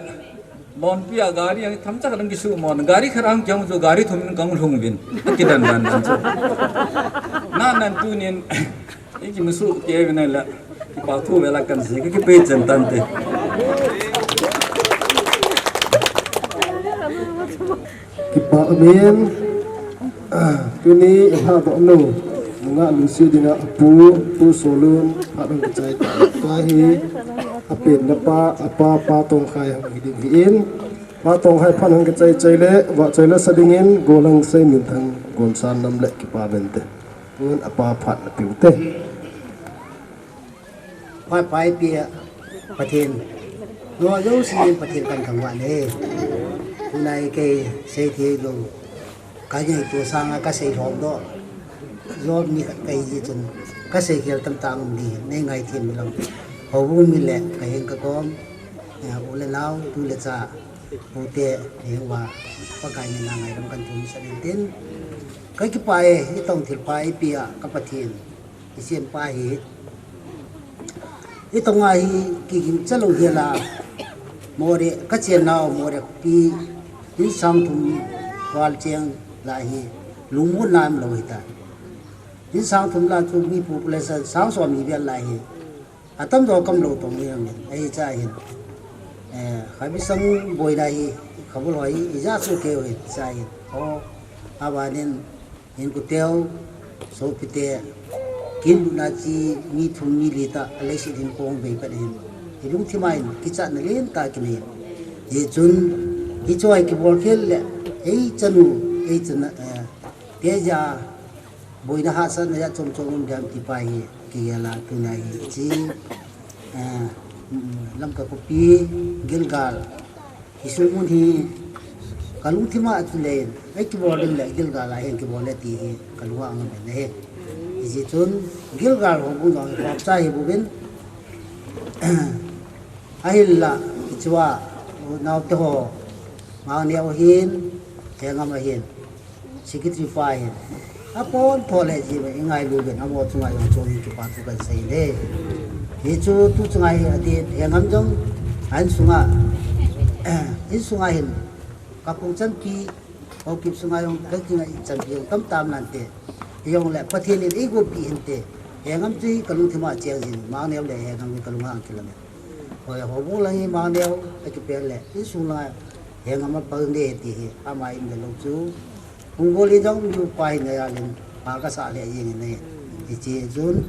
Lonpi a gari ang themcha khat ang kisu mon. Gari khat ang kihong chu gari thum in kahung lhung uvin. Akidan dan dan chu. Nan nan tunin. I kimusu kei uvin le. Kipa thu vela kan sei ka kipe chen tante. Kipa umin, ah, tuni i lhadoh nu, nungah Lucy dinga apu, Pu Solun, phat hung kichai ta. Tua hi, apenna pa, apa, Pa Tongkhai hung hi ding hi in. Pa Tongkhai phat hung kichai chai le, vahchoi la sa dingin, Golang Seiminthang, Golsan Nam le kipa uvinte. Tun apa phat na piu te. Pai, pai pia Pathen. Lo jouse in Pathen kan thangvah e. Tunai kei sei thei lou. Ka ngaito sanga ka sei lhom doh. Lom ni khat kahi jeh chun. Ka sei khel tamtah um ding. Nei ngaithem lou. Houbung mi le ka heng ka kom. Eh, u le nao, tu le cha. Pute, heng uva. Pakai mina ngailam kan thum sah in tin. Ka kipah e, hitong thilpha eipeh a, ka Pathen. I sempa hi. Hitong a hi kiging chalou hi la. More, ka chennau Moreh khopi. Insang thum val cheng lai hi. Lungmonna umlou hita. Insang thum la chu mi population sang som hi vel lai hi. Atam jo kamlou tong hi ang. Ahi cha hin. Eh, khabi sang boina hi, khabul hoi, ija chu keu hi cha hin. O, abanin, Hin kuteu, sopite, kin luna chi mi thum mi li ta, alei si din kong bei pat hin. Hi lungthim a hin, kichatna lentah kinei. Hichun, hiche hi kibol khel le, ei chanu, ei chanu, eh, teja, boina hahsatna jat chom chom um diam ti pa hi. Gel a tuna hi chi, eh, mm, Lamka khopi, Gilgal. Hiche mun hi kalungthim a chule, ei kibol ding le Gilgal a hin kibol le ti hi kalung a um in ahi. Hijeh chun Gilgal houbung jong hi phatcha hi bouvin. Ahinla, hichea, unaote ho, Mangneo hin, Hengam ahin, Secretary pa hin, apon tho le ji me, i ngailu uvin, amaho chunga jong chun kipa thu kahin sei e. Hichu tu chunga hi ati, Hengam jong, a insunga, insunga hin, Kakung chanpi, Haokip sunga jong, kakingai chanpi jong tamtah um nante. Hijongle, Pathen in eigopi hinte. Hengam chu hi kalungthim a cheng jin, Mangneo le Hengam hi kalung a kilang e. Hoi, houbung lang hi Mangneo, akipen le, insung lang a, Hengam a pang de ti hi, ama in le lou chu. Hung gol in jong, mi upa hin a jal in, pa kasah le jeng in ahi. Hiche chun,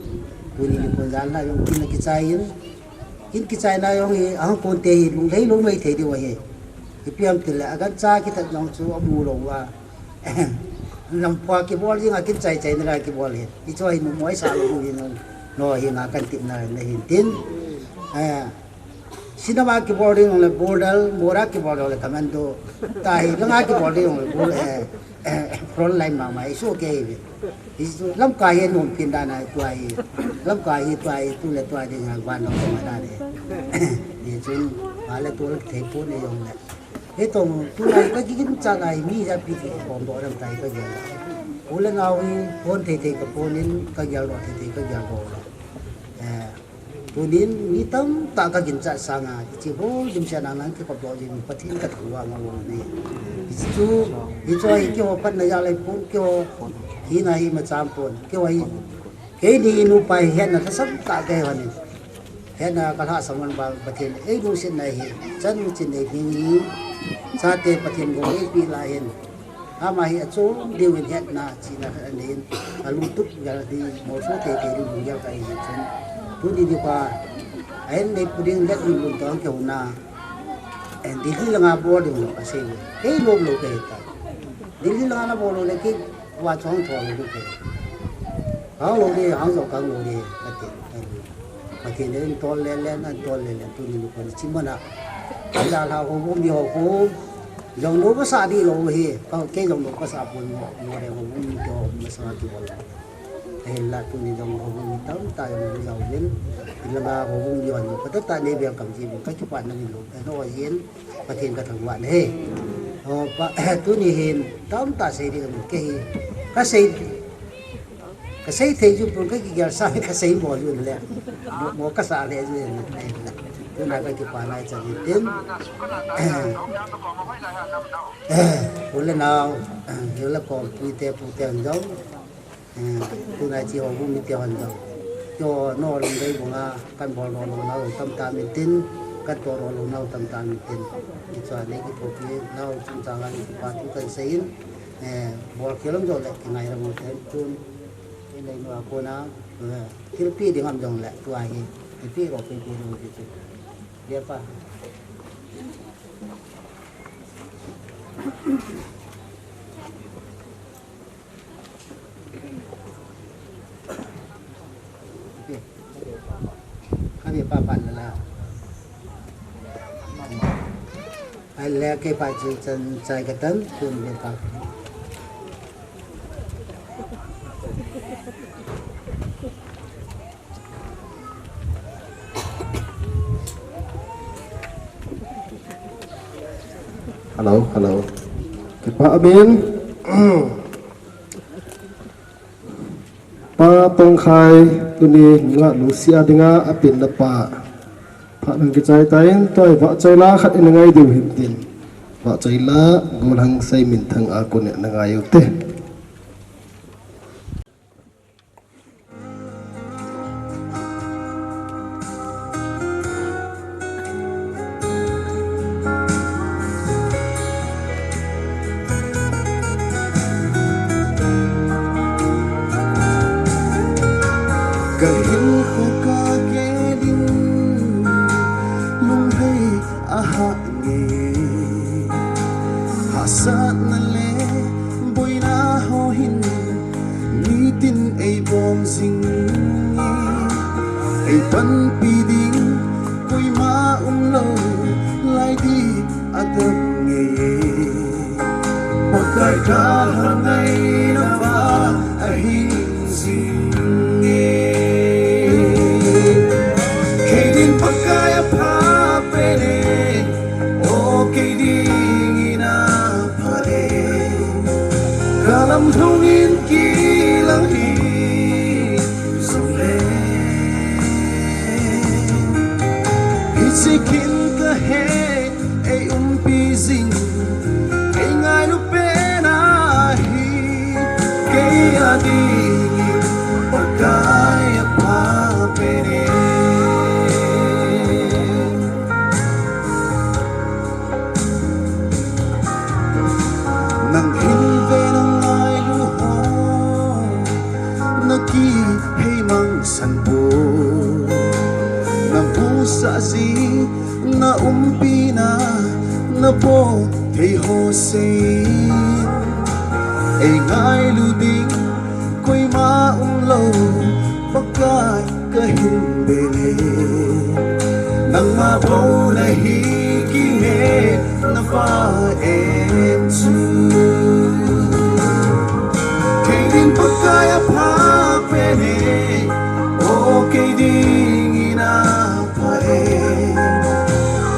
tuni nikho jal na jong, kin akichai in, kin kichaina jong hi, ahung kon te hi, lunglhai lou maithei diu ahi. Ipi ham tile, agancha kithat jong chu, amu lou a. Lamphua kibol jing a kin chai chai na la kibol hi. Hichu hi numo sa lou hi no, no hi nga kan tip na na hin tin. Eh, cinema kibol ding le border, mora kibol ding le commando. Tahi langa kibol ding le bor, eh, eh, front line mama, it's okay. Hichu Lamka hi nom pin da na tua hi. Lamka hi tua hi, tu le tua ding a van lo ma da le. Hichun, ale tu le thei pon le jong le. Hitobang, tulai kaginchat a hi mi japi ti khom doh dam tai kagel. U le nao hi, pon thei thei kapon in, kagel doh thei thei kagel doh. Eh, tunin mi tamtah kaginchat sanga, hiche bol dimset a nang kikop doh jing Pathen kathangvah mong mong e. Hichu, hichu hi keiho phatna jal ahi pon, keiho hina hi macham pon, keiho hi, keini nupa hi hetna lhasam tah kei hon in. Hetna kalhahsam hon vang Pathen in eilungsetna hi, chanu chin nei ding hi, chate Pathen gou eipeh lai hin. Ama hi achom diu in hetna chihna khat anei in, alungtup gal ding, molso teitei ding lunggel kahi jeh chun. Tuni nikho a, ahin neipu ding let lunglhai tah a kihouna, eh, Delhi langa bol ding lou asei uve. Kei lom lou kahi tai. Delhi langa nabol lou le kei, Wa chong thou lou ding te. Hang lou ding, hang jou kang lou ding, kati. Kati le, tol le le, na tol le le, tuni nikho ni chi mana. Ila la houbung mi ho khu. Jong lou kasah ding lou hi. Ka, kei jong lou kasah pon mo, mo le houbung mi ho, masa kibol. Ahinla tuni jong houbung mi tamtah jong lou jao uvin. Ila la houbung mi ho, patah tah nei welcome ji uvin. Kakipana nilou. Ano jin. Pathen kathangvah e. O, pa, tuni hin, tamtah sei ding kahi. Kasei, kasei thei ju pon kakigel sa, kasei mo ju le. Mo, mo kasah le ju le. Tuna kakipana chan tin. U le nao, u le kom, pu te, pu te an jong. Eh, tuna chi houbung mite hon jong. Keiho nolhung dei bunga, kan bol doh lou nau tamtah um intin, kan toh doh lou nau tamtah um intin. Hichua nei kithopi nau chungchang a nei kipa thu kan sei in, eh, bol khel um jong le kingai ram u ten chun. Inei nua kona, eh, thilpeh ding um jong le, tua hi, thilpeh lou peh peh ding u ti chu. Dia pa. Kami pa pan la. Ai le ke pa chi chan chai ka tan kun le pa. Hello, hello. Kipa amin. Pa Tongkhai tuni nga lungsia dinga apin na pa. Phat hung kichai tan, tua hi vahchoi la khat in ngai diu hin tin. Vahchoi la, gollhang Seiminthang a kon in ngai u te. Ka hinkho ka gelin, lunglhai a hah nge. Hahsatna le boina ho hin, nitin ei bom jing nge. Sikin ka he, ei umpi zing, ei ngailu pen ahi, kei a dingin Pakai a pha pen e. Nang hin ve na ngailu ho, na kihei mangsan po, na musah ji, na umpina, na po thei ho sei. Ei ngailu ding koima umlou, Pakai ka hin be le. Nangma bou na hi kine na va em chu. Kei din Pakai a pha pen e, o kei dingin a pha e.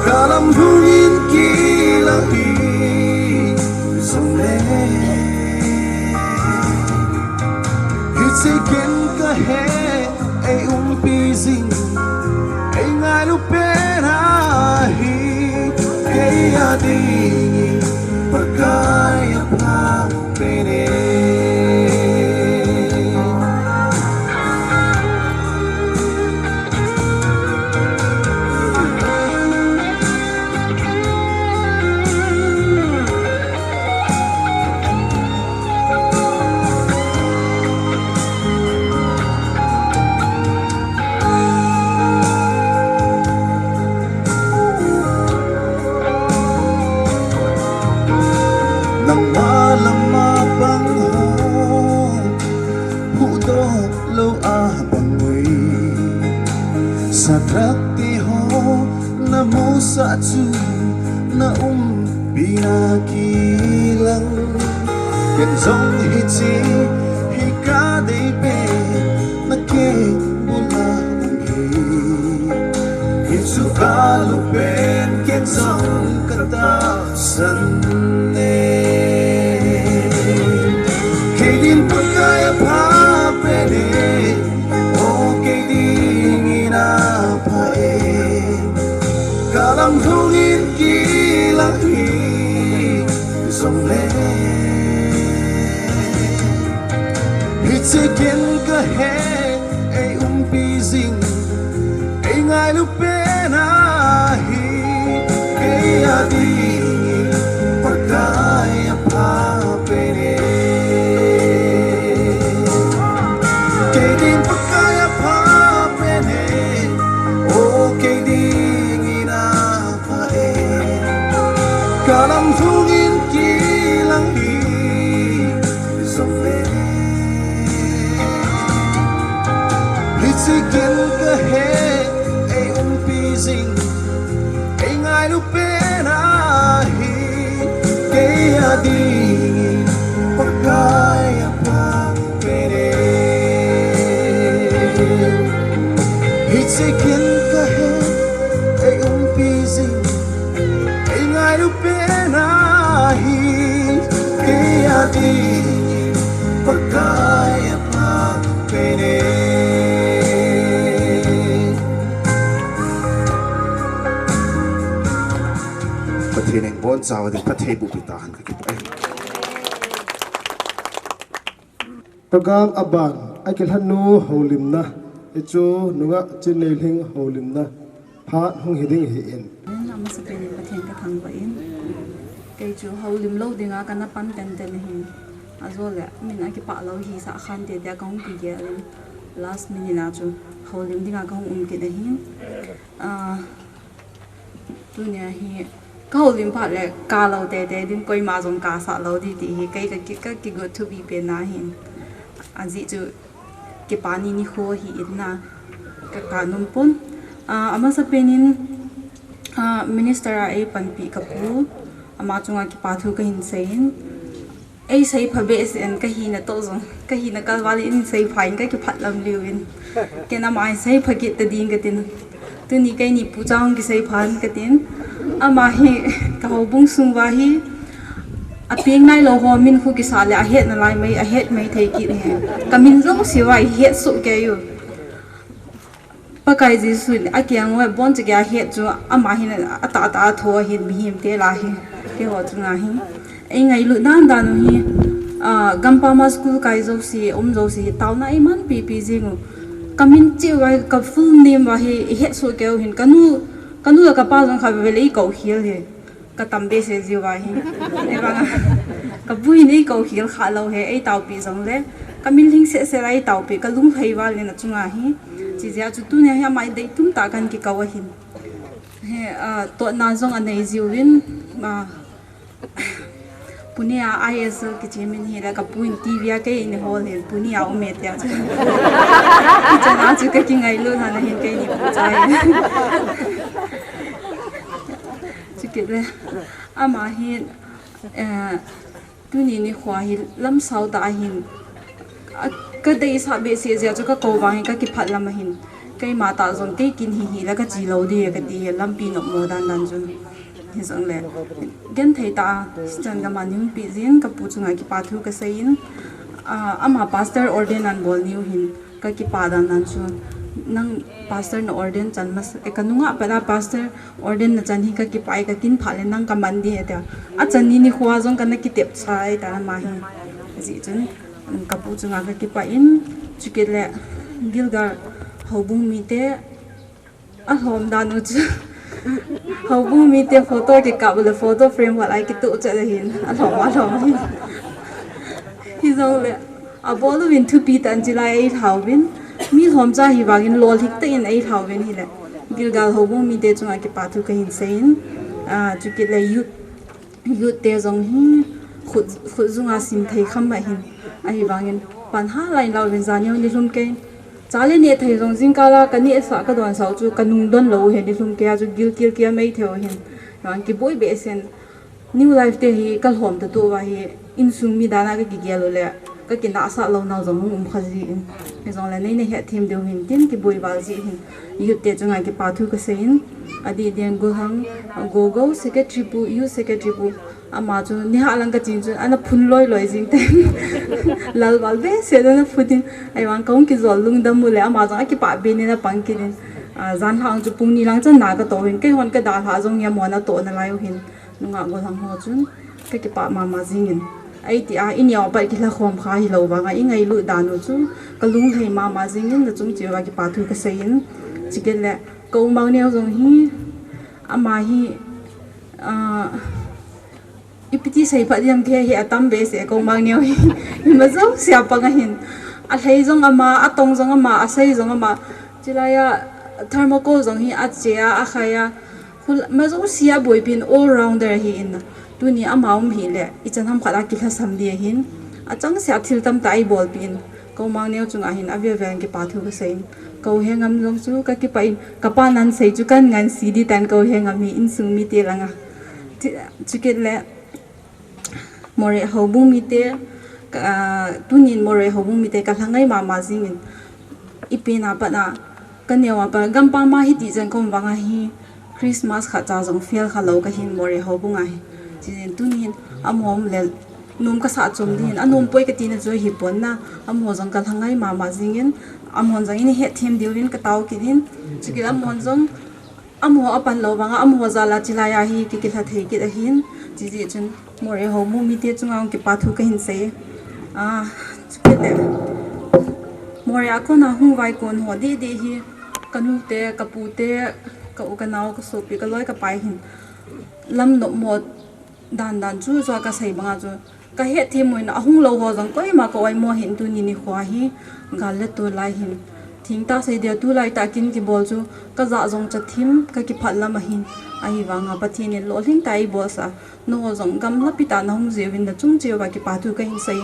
Ka lam lhungin kilang hi zong le, hichikin ka he, ei umpi zing, ei ngailu pen ahi, kei a dingin Pakai a pha pen e. Nangma lama pang ho, huhdoh lou a pang ui. Satrak te ho, na musah chu, na umpi na kilang. Ken zong hichi, hi ka dei pen, na kei bula nang hi. Hichu ka lu pen, ken zong ka ta san ne. Kei din Pakai a pha pen e, o kei dingin a pha e. Ka lam lhungin kilang hi zong le, hichikin ka he, ei umpi zing, ei ngailu pen ahi, kei a dingin Pakai a pha pen e. Kei din Pakai a pha pen e, o kei dingin a pha e. Ka lam lhungin kilang hi zong le, hichikin ka he, ei umpi zing, ei ngailu pen ahi, kei a dingin Pakai a pha pen e. Hichikin ka he, ei umpi zing, ei ngailu pen ahi, kei a dingin Pakai a pha pen e. Pathen in boncha ding phatthei boh peh tahen, ka kipah e. Program aban a kilhanu houlimna, hichu nungah Chinneilhing houlimna phat hung hi ding ahi in. Amasapen in Pathen ka thangvah in. Kei chu houlim lou dinga kana pan tenten ahin. Ajole min a kipah lou hisah khante tia ka hung kigel in. Last minute a chu houlim dinga ka hung um kit ahin. Ah, Tunia hi ka houlim phat le ka lou teitei ding, koima jong kasah lou ding ti hi kei ka ki, ka kigot thupi pen ahin. Ajeh chu kipa ni nikho ahi in na, ka, ka nom pon. Ah, amasapen in, ah, Minister a eipanpi ka pu, ama chunga kipa thu kahin sei in. Ei seipha behseh in, ka hina toh jong, ka hina kalval in seipha in ka kiphat lam liu in. Ken ama hi seipha kit ta ding katin. Tuni keini Pu Chang kiseipha in katin. Ama hi ka houbung sung uva hi apeng nailou ho min khu kisah le ahet nalai mai, ahet mai thei kit hi. Ka min jouse uva ihet soh kei u. Pakai Jesu in akeng uva boncha kia ahet chu, ama hin atah tah a tho ahin, mihem te lah a hi, keiho chunga hi. Ei ngailut dan dan u hi, ah, gampam a school kai jouse, um jouse, taona eiman pipi jing u. Ka min cheh uva hi, ka full name uva hi, ihet soh kei u hin, ka nu, ka nu le ka pa jong kha veve le eikou khel hi. Ka tam behseh jiu ahi. Ahivanga, ka pu hin eikou khel kha lou hi, eitaopi jongle, ka min lhing seh seh la eitaopi, ka lunglhai val in achunga hi. Chijeh a chu tunia hi ama deitum tah a kahin kikou ahin. Hi, ah, totna jong anei jiuvin, ah, Pune a I S L kiche min hi le ka pu in T V a kei in hol hin Pune a um e tia chu. Hichan a chu ka kingailut hana hin kei ni pu chai. Chukit le. Ama hin, eh, tuni nikho hi lamsao tah ahin, a, ka deisah behseh jeh a chu ka kou vang hi ka kiphat lam ahin. Keima tah jong kei kin hi hi la ka chi lou di ka ti hi lampi nopmo dan dan chu. Hijongle, genthei tah a, hichan gam a nei umpi jin ka pu chunga kipa thu ka sei in, a, ama pastor ordain ahin bol niu hin, ka kipa dan dan chu, nang pastor na ordain chan masa, eh, ka nungah pat a pastor ordain na chan hi ka kipa e, ka kin phat le nang ka man di e tia. Achan ni nikho jong kana kitep chai ta ama hi. Ajeh chun, um, ka pu chunga ka kipa in, chukit le Gilgal houbung mite, alhom dan u chu. Houbung mite photo kikap le photo frame hol a kituh chet le hin. Alhom, alhom hin. Hijongle, abol uvin thupi tah in chulai eilhauvin. Mi lhomcha hivangin lolhing tah in eilhauvin hile. Gilgal houbung mite chunga kipa thu kahin sei in. Ah, chukit le youth Youth te jong hi khut, khut junga sim thei kham ahin. Ahivangin pan ha lai lau vin jan neo nilhum kei. Cha le neh thei jong jingkal a ka nehsah ka donsah u chu ka nungdon lou u hi nilhum kei a chu gilkel kei a mei thei u hin. Vang kiboi behseh in. New life te hi ka lhom ta tu va hi insung mi dan a ka kigel u le. Ka kinahsah lou nau jong hung um kha ji in. Hijongle nei na hetthem diu hin tin kiboi val ji hin. Youth te chunga kipa thu ka sei in. Adih ding Gollhang, Gogo secretary pu, youth secretary pu. Ama chu nihah lang ka chin chun ana phun loi loi jing te. Lal val behseh in ana phun in. Ahivang ka hung kijol lungdam u le ama jong akipah ben in apang kit in. Ah, jan lhah chu pung ni lang chan na ka to hin. Keihon ka dalhah jong hi amon atoh nalai u hin. Nungah Gollhang ho chun ka kipah mama jing in. Ahi tia, i neo a pat kilha khom kha hilou vanga, i ngailut dan u chu ka lunglhai mama jing in, na chung cheh uva kipa thu ka sei in. Chukit le, ka u Mangneo jong hi, ama hi, ah, ipi ti sei phat ding ham kei hi atam behseh ka u Mangneo hi. Ima jouse a pang ahin. Alhai jong ama, atong jong ama, asei jong ama. Chulai a thermocol jong hi ache a, akhai a. Khul, ima jouse a boipi in all rounder ahi in. Tuni ama um hile, ichan ham khat a kilhasam ding ahin. Achangseh a thil tamtah eibolpi in. Ka u Mangneo chunga hin avel vel in kipa thu ka sei in. Ka u Hengam jong chu ka kipah in. Ka pan ana sei chu kan ngansi ding tan ka u Hengam hi insung mite langa. Ti, chukit le. Moreh houbung mite, ka, ah, tunin Moreh houbung mite ka lhangai mama jing in. Ipi na pat a, ka neo a pat, gampam a hiti chan ka um vanga hi, Christmas khat cha jong fail kha lou ka hin Moreh houbung a hi. Chijeh in tunin, amaho um le, nom ka sah chom ding in, anom poi ka tina chu ahipon na, amaho jong ka lhangai mama jing in, amahon jong in hetthem diuvin ka tao kit in, chukit amahon jong, Amaho apan lou vanga, amaho jal a chulai a hi ki kilha thei kit ahin, chijeh chun Moreh houbung mite chunga hung kipa thu kahin sei. Ah, chukit le. Moreh a kona hung vaikon ho deh deh hi, ka nu te, ka pu te, ka u ka nao, ka sopi, ka loi ka pai hin. Lam nopmo dan dan chu, chu a ka sei banga chu. Ka hetthem u in ahung lou ho jong koima ka oimo hin tuni nikho a hi gal le tol lai hin. Thengtah sei dia tulai tah kin kibol chu ka jah jong chathim ka kiphat lam ahin. Ahivanga Pathen in lolhing tah a eibolsah. Nangho jong gamla pi tah a nahung jeh uvin na chung cheh uva kipa thu kahin sei.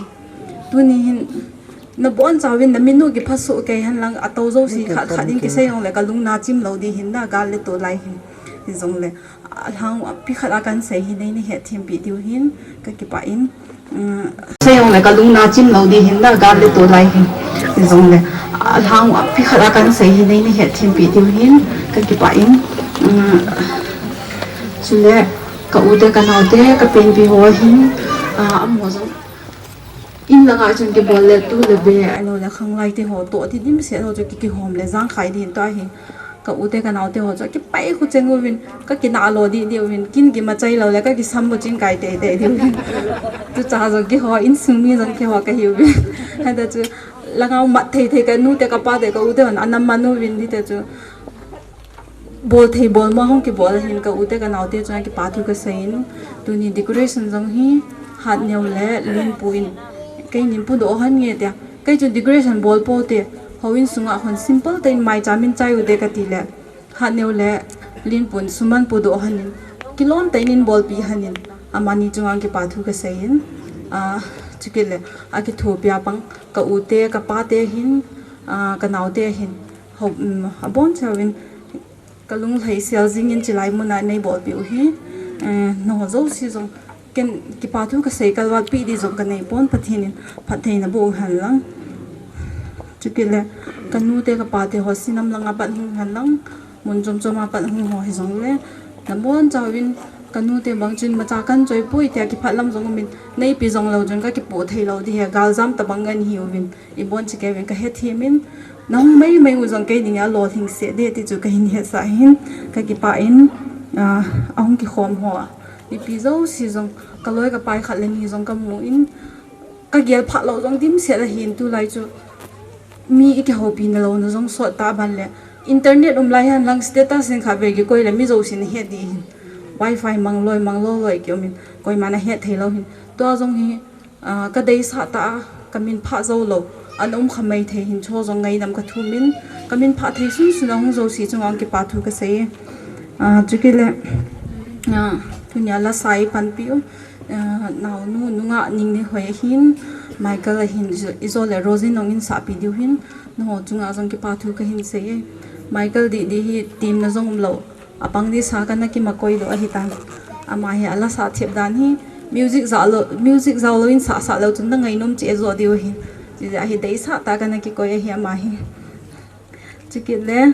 Tuni hin na boncha uvin na min u kipha soh kei hen lang ato jouse khat khat in kisei jongle ka lung na chim lou ding hin na gal le tol lai hin. Hijongle Alhang u api khat a kan sei hi nei na hetthem pi diu hin ka kipah in. Um, sei jongle ka lung na chim lou ding hin na gal le tol lai hin. Hijongle alhang u api khat a kan sei hi nei na hetthem pi diu hin ka kipah in. Um, chule ka u te ka nao te ka penpi ho hin, ah, amaho jong In langa chun kibol le tu le be. Ahilou le khanglai te ho toh ti dimset ho chu ki, kihom le jangkhai din tua hi. Ka u te ka nao te ho chu kipai khu cheng uvin, ka kinah lo di di uvin, kin ki machai lo le ka kisam bu ching kai te te di uvin. Tu cha jong kiho, insung mi jong kiho ka hi uvin. Hada chu langa mat thei thei ka nu te ka pa te ka u te hon ana man uvin di te chu. Bol thei bol mo hung kibol ahin ka u te ka nao te chunga kipa thu ka seiyin. Tuni decoration jong hi Hatneo le Linpu in, kei nin pu doh han nge tia. Kei chun decoration bol po te, houin sunga hon simple te in mai cha min chai u te ka ti le. Hatneo le Linpu in suman pu doh han in. Kilom te in bolpi han in. Amani chunga kipa thu ka seiyin. Ah, chukit le, a kithopi a pang ka u te, ka pa te hin, ah, ka nao te hin. Ho, um, abon chauvin ka lunglhai sel jingin chilai muna nei bolpi u hi, eh, nangho jouse jong ken kipa thu ka sei kalvatpi di jong ka nei pon, Pathen in phattheina boh u hen lang. Chukit le ka nu te ka pa te ho sinam langa pat hung hen lang, mun chom chom a pat hung ho hi jong le, nabon chauvin ka nu te bang chun macha kan choi poi tia kiphat lam jong umin, neipi jong lou chun ka kipoh thei lou di hi, galjam tabang ngen hi uvin. Ibon chikei uvin ka hethem in, nahung mai mai u jong kei dinga lolhing seh de ti chu ka hin hetsah in, ka kipah in, ah, ahung kikhom ho a. Mipi jouse jong, ka loi ka pai khat le ni jong ka mu in, ka gel phah lou jong dimset ahin tulai chu. Mi i kihoupi na louna jong sot ta ban le. Internet um lai hen lang status in kha ve kikoi le mi jousen ahet di hin. Wi-Fi mang loi, mang lou loi ki um in. Koiman ahet thei lou hin. Tua jong hi, ah, ka deisah ta a, ka min phah jou lou, an um kha mai thei hin chu jong ngaidam ka thum in, ka min phah thei sunsun a hung jouse chunga kipa thu ka sei. Ah, chukit le, ah, tunia lasa i panpi u, ah, naonu, nungah Ningnehoi ahin, Michael ahin, i jo le Rosie nong in sahpi diu hin, nangho chunga jong kipa thu ka hin sei e. Michael di di hi team na jong um lou. Apang di sa ka na kimakoi doh ahitan. Ama hi ala sa thep dan hi music ja lou, music jao lou in sa sa lou chun na ngainom che jo diu hi. Chijeh a hi deisah ta ka na kikoi ahi ama hi. Chukit le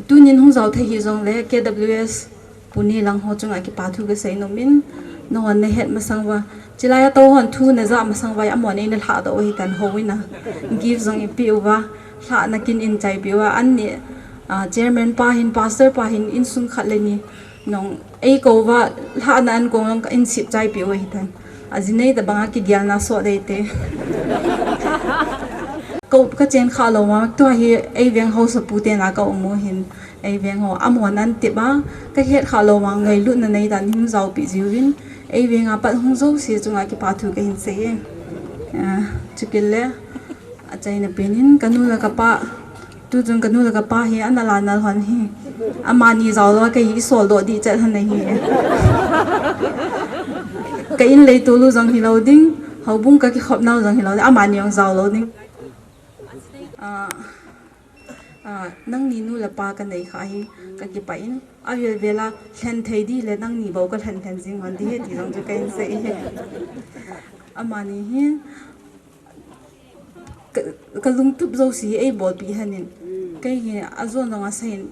tunin hung jao thei hi jong le K W S Pune lang ho chunga kipa thu ka sei nom in, nahon na het masang uva. Chilai a tou hon thu na ja masang uva, amon ei na lhah doh u ahitan houin a. Gift jong i pe uva, lhah na kin in chai pe uva, an ni, ah, chairman pa hin, pastor pa hin, insung khat le ni. Nong ei kou uva, lhah na an kong long ka in sip chai pe u ahitan. Ajinei tabang a kigelna sot dei te. Kou ka chen kha lou ma, tua hi ei veng hausa pu te na ka um u hin. Ei veng ho, amon an tep a, ka het kha lou vang ngailutna nei dan hung jaopi jiuvin, ei veng a pat hung jouse chunga kipa thu ka hin sei e. Ah, chukit le, achaina pen in, ka nu le ka pa, tu chun ka nu le ka pa hi, ana la nal hon hi. Amani jao lou, kei hi i sol doh di chet hon ahi. Ka in lei tolu jong hi lou ding, houbung ka kikhop nau jong hi lou ding, amani jong jao lou ding. Ah, Ah, nangni nu le pa ka nei kha hi, ka kipah in, avel vel a lhen thei di le nangni bou ka lhen lhen jing hon di hi ti jong chu ka in sei hi. Amani hi, ka, ka lungtup jouse hi ei bolpi hon in, kei hi ajon jong asei in,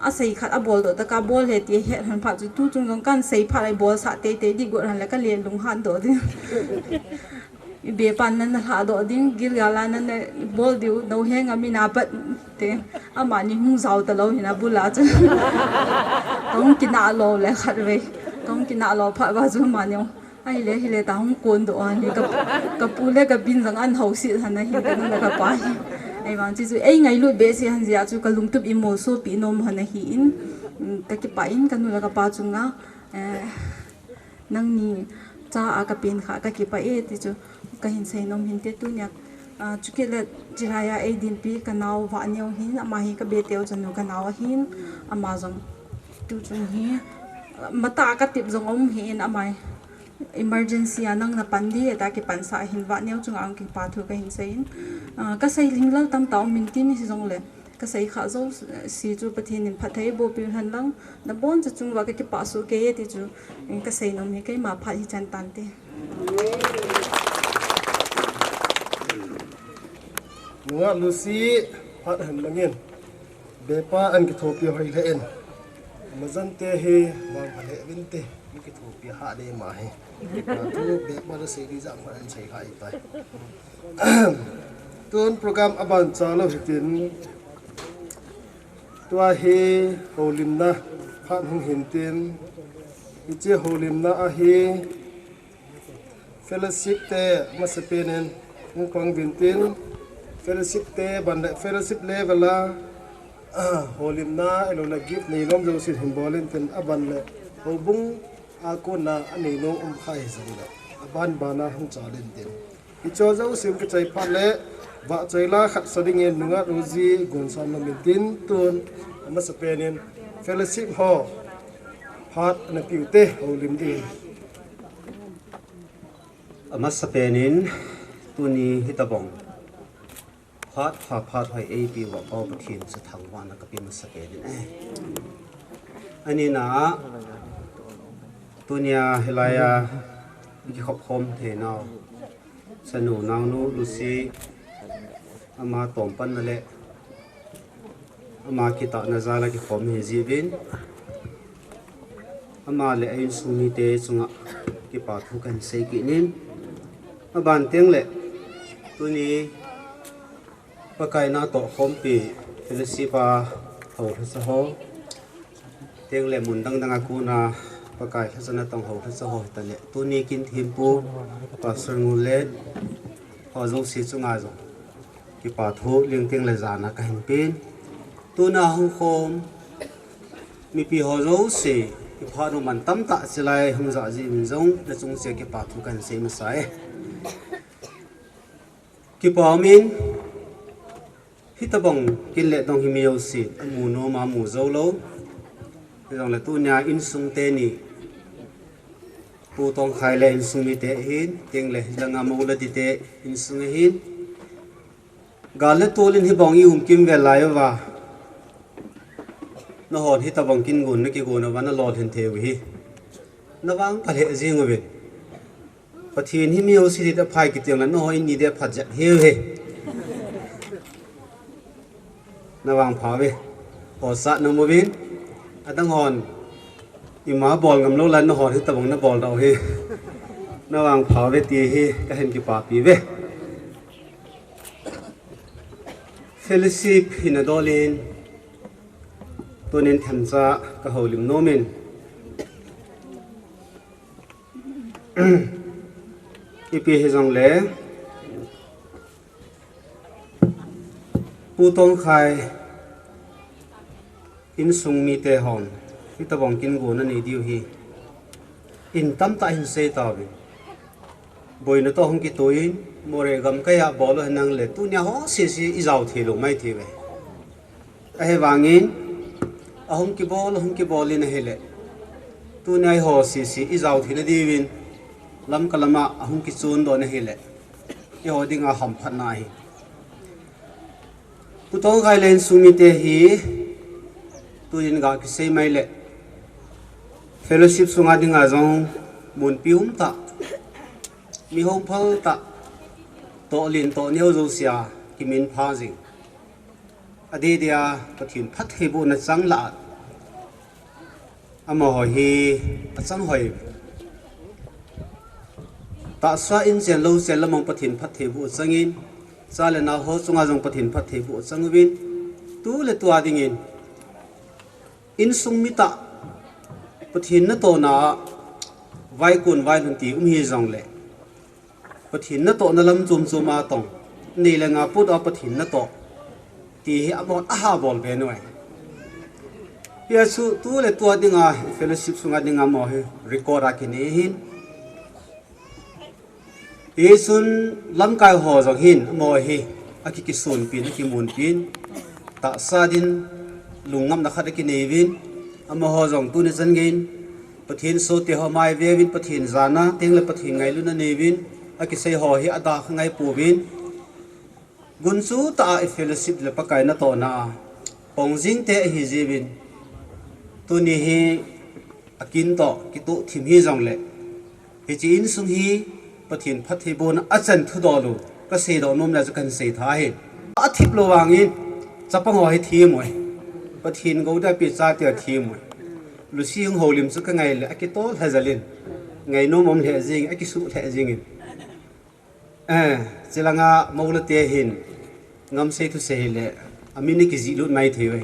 asei khat abol doh tah a ka bol e ti ahet hon phat chu tu chung jong kan sei phat a i bolsah tei tei di got hon le ka le lunghan doh di. I be pan nan na lhah doh ding, Gilgal a nan na bol diu, no henga min a pat te. Amani hung jao ta lou hin abul a chu. Ka hung kinah lou le khat vei. Ka hung kinah lou phat uva chu amani hung. Ahile, hile ta hung kon doh a ni. Ka, ka pu le ka bin jong an houset hon ahi, ka nu le ka pa hi. Ahivang chu chu, ei ngailut behseh hon jeh a chu ka lungtup i molsopi nom hon ahi in. Ka kipah in ka nu le ka pa chunga. Eh, Nangni cha a ka pen kha ka kipah e ti chu ka hin sei nom hinte tunia. Ah, chukit le chilai a ei dinpi ka nao Vahneo hin, ama hi ka be teu chanu ka nao ahin, ama jong tu chung hi, ah, matah a ka tep jong aum hi in ama emergency a nang na pan di ta kipansah hin Vahneo chunga hung kipa thu ka hin sei in. Ah, ka sei lhinglel tamtah um in tin hi jong le. Ka sei kha jouse chu Pathen in phatthei bohpiu hen lang, nabon cha chung uva ka kipah soh kei e ti chu, ka sei nom hi keima phat hi chan tante. Nungah Lucy, phat hen mangin. Bepa an kithopi hoi lheh in. Mazante hi vang pha le vinte, mi kithopi ha de ma hi. Kipa thu bek ba da sei di jam khan sei kha i tai. Tun program aban cha lo hitin, tua hi holimna phat hung hintin, hiche holimna ahi fellowship te masapen in hung pang vintin, fellowship te ban le fellowship level a, ah, holimna elo le gift nei lom jo sin hin bol intin, aban le houbung a kona anei nom um kha hi jong le aban bana hung chal intin. Hicho jo sim kichai phat le vahchoi la khat sa dingin nunga ruji gun sam na mintin tun amasapen in fellowship ho phat na piu te holim ding. Amasapen in tuni hitabang phat pha phat hoi eipi va pau Pathen chu thangvahna kape masapen in, eh. Anina a tunia hilai a kikhop khom thei nau, chanu naonu Lucy ama tom panna le ama kitahna jal a kikhom hi jiuvin, ama le a insung mite chunga kipa thu kahin sei kit in, aban teng le tuni Pakai natoh khompi fellowship a houlhacha ho, teng le mun dang dang a kona Pakai lhacha natong houlhacha ho hita le tuni kin thempu Pastor Ngul le ho jouse chunga jong kipa thu ling teng le jana kahin pen. Tuna hung khom mipi ho jouse, kipah nom man tamtah chilai hung ja ji min jong na chung cheh kipa thu kahin sei masa e. Kipa min, hitabang kin le dong hi mi jouse amu nom a mu jou lou. Hijongle tunia insung teni, Pu Tongkhai le insung mite ahin, teng le hilanga Moulati te insung ahin. Gal le tol in hibang i um kimvel lai uva, nahon hitabang kin gon na kigon uva na lolhin thei u hi, na vangpha lheh jing uvin. Pathen hi mi jouse ding a phai kiti jongle nahon ni ding a phat jep hiu hi. Na vangpha uve. Hosat na um uvin. Adang hon ima bol ngam lou lai, nahon hitabang na bol dau hi. Na vangpha uve ti hi kahin kipapi uve. Fellowship hina dol in tunin themcha ka houlim nom in, ipi hijongle Pu Tongkhai insung mite hon hitabang kin gon anei diu hi in tamtah hin sei tauvin. Boina toh hung kitoh in, Moreh gamkai a bol u hinang le, tunia ho sese i jao thei lou mai thei uve. Ahivangin, ahung kibol, ahung kibol in ahile, tunia eiho sese i jao theina diuvin, Lamka lama ahung kichon doh in ahile, eiho dinga hamphatna ahi. Pu Tongkhai le insung mite hi, tunin ga kisei mai le, fellowship sunga dinga jong munpi um tah, mi hongphal tah, toh lin toh neo jousea kimin pha jing. Adeh dia Pathen phattheibohna chang lah a, amaho hi achang hoi. Tahsa in chen lou chen lamang Pathen phattheiboh changin, cha le nao ho chunga jong Pathen phattheiboh chang uvin, tu le tua dingin, insung mitah Pathen natohna a vaikon vailhun ti um hijongle, Pathen natohna lam chom chom a tong, nei le nga put a Pathen natoh ti hi amahon aha bol be nau e. Hia chu tu le tua dinga fellowship sunga dinga amaho hi record a kinei ahin. Hichun lamkai ho jong hin amaho hi akikisonpin, akimunpin, tahsa din lungngamna khat akinei uvin, amaho jong tuni chan geiyin Pathen sotte ho mai veuvin, Pathen jana teng le Pathen ngailutna nei uvin, akisei ho hi ada kha ngai pouvin, gunchu tah a i fellowship le Pakai natohna a pang jing te ahi jiuvin, tuni hi akin toh kitoh thim hijongle, hiche insung hi Pathen phattheibohna achan thudol u kasei doh nom le chu kahin sei tha ahi. Athip lou vangin chapang ho hi thim uvin, Pathen gou dia pe chate thim uvin. Lucy hung houlim chu ka ngai le, akitol lha jal in. Ngainom um lheh jing, akisuh lheh jing in. Eh, chulanga mola te hin, ngamsei thusei le, amin ni kijih lut mai thei uve.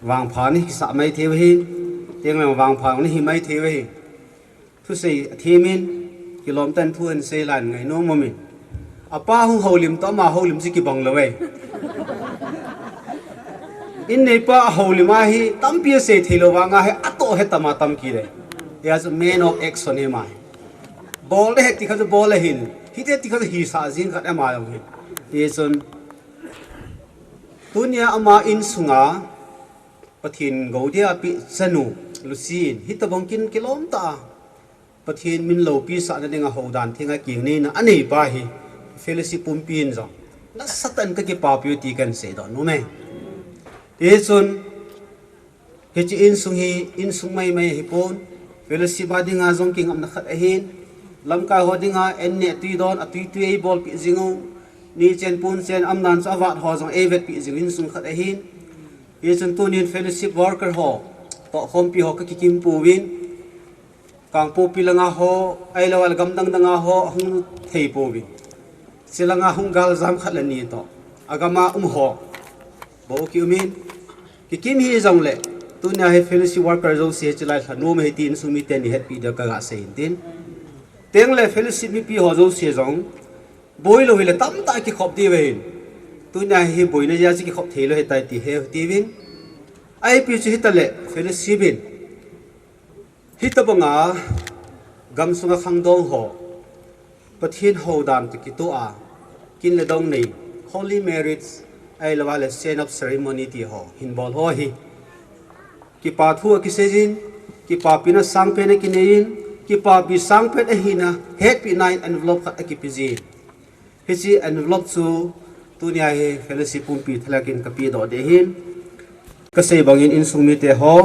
Vangpha ni kisah mai thei uve. Teng le vangpha ni hi mai thei uve. Thusei athem in, kilom tah in thu ahin sei lan ngainom um in. Apa hung houlim toh ama houlim chu kibang lou uve. In neipa ahoulim a hi, tampi asei thei lou vang a hi, atoh he tama tam kit e. Hia chu man of action hi ama hi. Bol de he ti kha chu bol ahin. Hi de ti kha chu hisah jing khat ama jong hi. Hichun, tunia ama insunga, Pathen gou dia apeh chanu, Lucy in, hitobang kin kilom tah a, Pathen min loupi sahna dinga houdan thenga kingneina anei pa hi, fellowship pumpi in jong, nasatah in ka kipapi u ti kahin seidoh nom e. Hichun, hiche insung hi, insung maimai ahipon, fellowship a dinga jong kingapna khat ahin, lamkai ho dinga, an neh tui don, atui tui eibolpeh jing u, ni chen pon chen, umdan chu avat ho jong eivetpeh jing u insung khat ahin, Hichun tunin fellowship worker ho, tohkhompi ho ka kikim pouvin, Kangpokpi langa ho, ahilou le gam dang danga ho, hung thei pouvin. Chulanga hung galjam khat le ni toh, agama um ho, bou kiumin, kikim hijongle, tunia hi fellowship worker jouse hi chulai lha nom ahi ti insung miten nei hetpi diu kaga sei in tin. Tengle fellowship mipi ho jouse jong, boi lou hile tamtah kikhop diu ahin. Tunia hi boina jeh a chu kikhop thei lou ahitai ti he tiuvin. Ipi chu hitale fellowship in, hitobanga gamsunga khangdong ho, Pathen houdan toh kitoh a, kin le dong nei, holy marriage, ahilou le send off ceremony ti ho, hin bol ho hi. Kipa thu akisei jin, kipapina sangpen akinei in, kipapi sangpen ahina, hepina in envelope khat akipe jin. Hiche envelope chu tunia hi fellowship pumpi thalakin kapedoh ding ahin. Kasei bangin insung mite ho,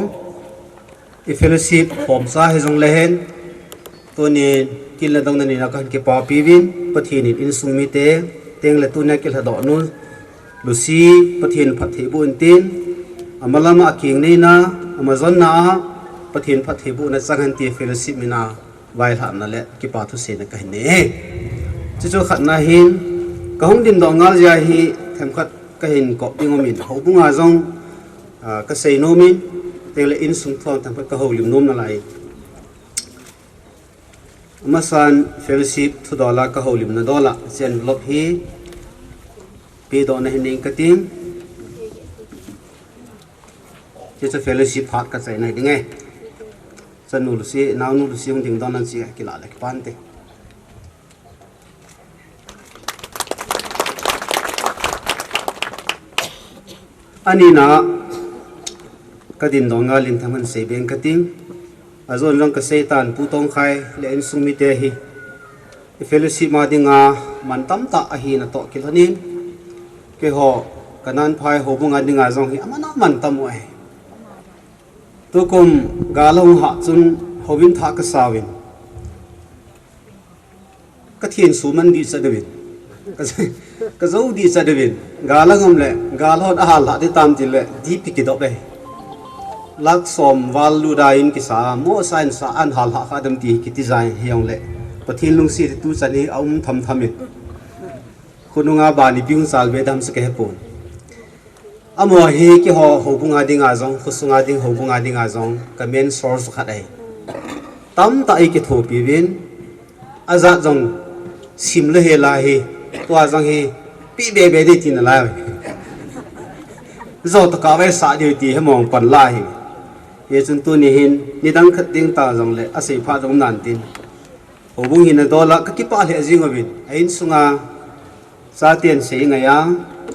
i fellowship khomsa hijongle hen, tunin kin le dongna nina kahin kipapi uvin, Pathen in insung mite, tengle tunia kilhadoh nu, Lucy, Pathen phatthei boh in tin, amalama akingneina, amajonna a, Pathen phatthei bohna chang hen ti fellowship mina vailhahna le kipa thuseina kahin nei e. Chuchu khatna hin, kahung dindoh ngal jeh a hi themkhat kahin kop ding umin, houbunga jong, ah, kasei nomin, tengle insung thua themkhat kahoulim nom nalai. Amasan fellowship thudola kahoulimna dola, hiche envelope hi pedohna hin nei kating. Hiche fellowship phat kachaina ding e. Chanu Lucy, naonu Lucy hung dingdoh nan chi kilah le kipante. Anina, kadindoh ngalin themkhat sei beng kating. Ajon jong kasei tan Pu Tongkhai le insung mite hi, i fellowship a dinga mantam tah ahina toh kilhonin, keiho Kanaan Phai houbunga dinga jong hi aman amantam u ahi. Tukum gal ahung hah chun houin thah kasauvin, kathenso man dihchet uvin, ka, kajou dihchet uvin, gal ahung um le, gal hon ahallhah ding tam tile, dip kikidop e. Lakh som val lut a in kisa, mosa in sa an hallhah kha dem ti kiti jeng hijongle, Pathen lungset hi tuchan hi aum thamtham in, khonunga ban ipi hung chalbe dem chu kahepon. Amaho hi keiho houbunga dinga jong, khosunga ding houbunga dinga jong, ka main source khat ahi. Tamtah eikithopi uvin, ajat jong simlou hel ahi, tua jong hi peh bebe ding tina lai. Jou tokah veisah diu ti hemong pan lai hi. Hichun tuni hin, nidang khat ding ta jongle, asei phat jong um nan tin. Houbung hina dola kakipah lheh jing uvin, a insunga chaten seingai a,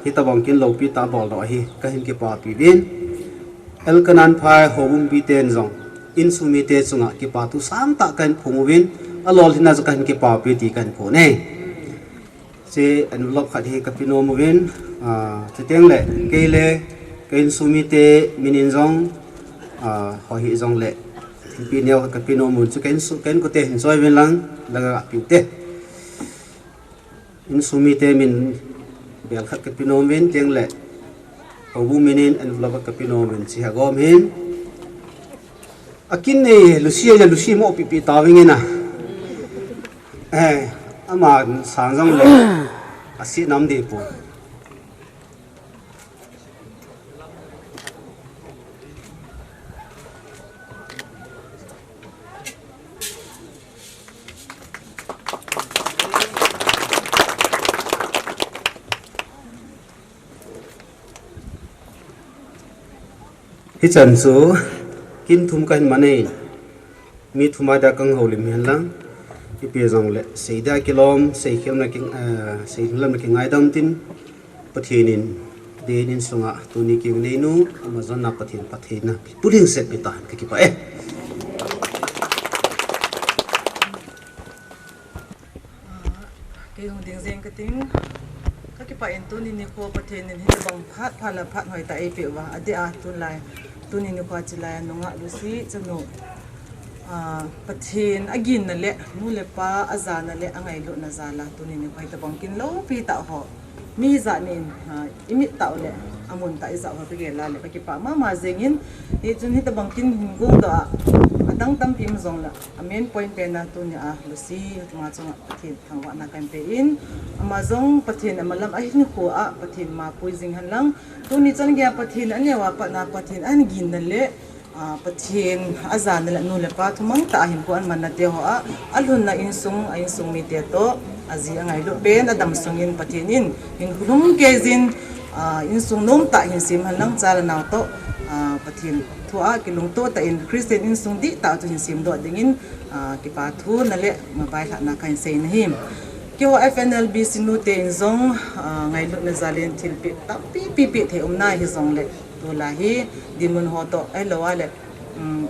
hitobang kin loupi tah boldoh hi kahin kipapi uvin. Elkanan Phai houbung miten jong insung mite chunga kipathu sangtah kahin phong uvin, alolhinna chu kahin kipapi ti kahin phon e. Hiche envelope khat hi kape nom uvin, ah, chuteng le, kei le, ka insung mite minin jong, ah, hoihi jongle, thingpi neo khat kape nom uvin, chu ka insu-, ka inkote hin choi uvin lang, laga pe ute. Insung mite min bel khat kape nom uvin, chuteng le, houbung minin envelope khat kape nom uvin, hiche hi agom hin. Akin nei Lucy a, Lucy mo pipi tawing ina. Eh, ama sang jong le. Asi nam de po. Hichan chu kin thum kahin man e. Mi thum a dia kang houlim hen lang. Ipi jong le, sei dia kilom, sei khel na king, eh, sei lam na kingaidam tin. Pathen in, den in sunga, tuni king nei nu, ama jong na Pathen, Pathen na. Puling set mi ta, kakipah e. Kei hung ding jeng kating. Kakipah in tuni nikho Pathen in hitabang phat pha la phat hoi ta eipeh uva. Adeh a tulai. Tuni nikho chilai nungah Lucy chanu. Ah, Pathen aginna le, nu le pa ajana le, angailutna jal a. Tuni nikho hitabang kin loupi tah ho. Mi jat nin, ah, imit tah u le, amun tah ijat ho kagel a le, kakipah mama jeng in. Hichun hitabang kin hin gong doh a. Adang tampi um jong le. A main point pen a tunia Lucy, ama chunga Pathen thangvahna kahin pe in, ama jong Pathen amalam ahinkho a Pathen mapui jing hen lang. Tuni chan geiya Pathen aneo a pat na Pathen ahin ginna le, ah, Pathen ajana le nu le pa thumang tah a hinkho ahin manna te ho a, alhunna insung, a insung mite toh, aji angailut pen, adam sung in Pathen in, hinkho lhung kei jin, ah, insung nom tah hin sem hen lang cha le nao toh, ah, Pathen thu a kilungto tah in Christian insung dihtah chu hin semdoh dingin, ah, kipathu na le mabaihlahna kahin sei nahi. Keiho F N L B C nute in jong, ah, ngailutna jal in thilpeh tampi pipeh thei um na hijong le, tulai hi dinmun ho toh, ahilou a le, um,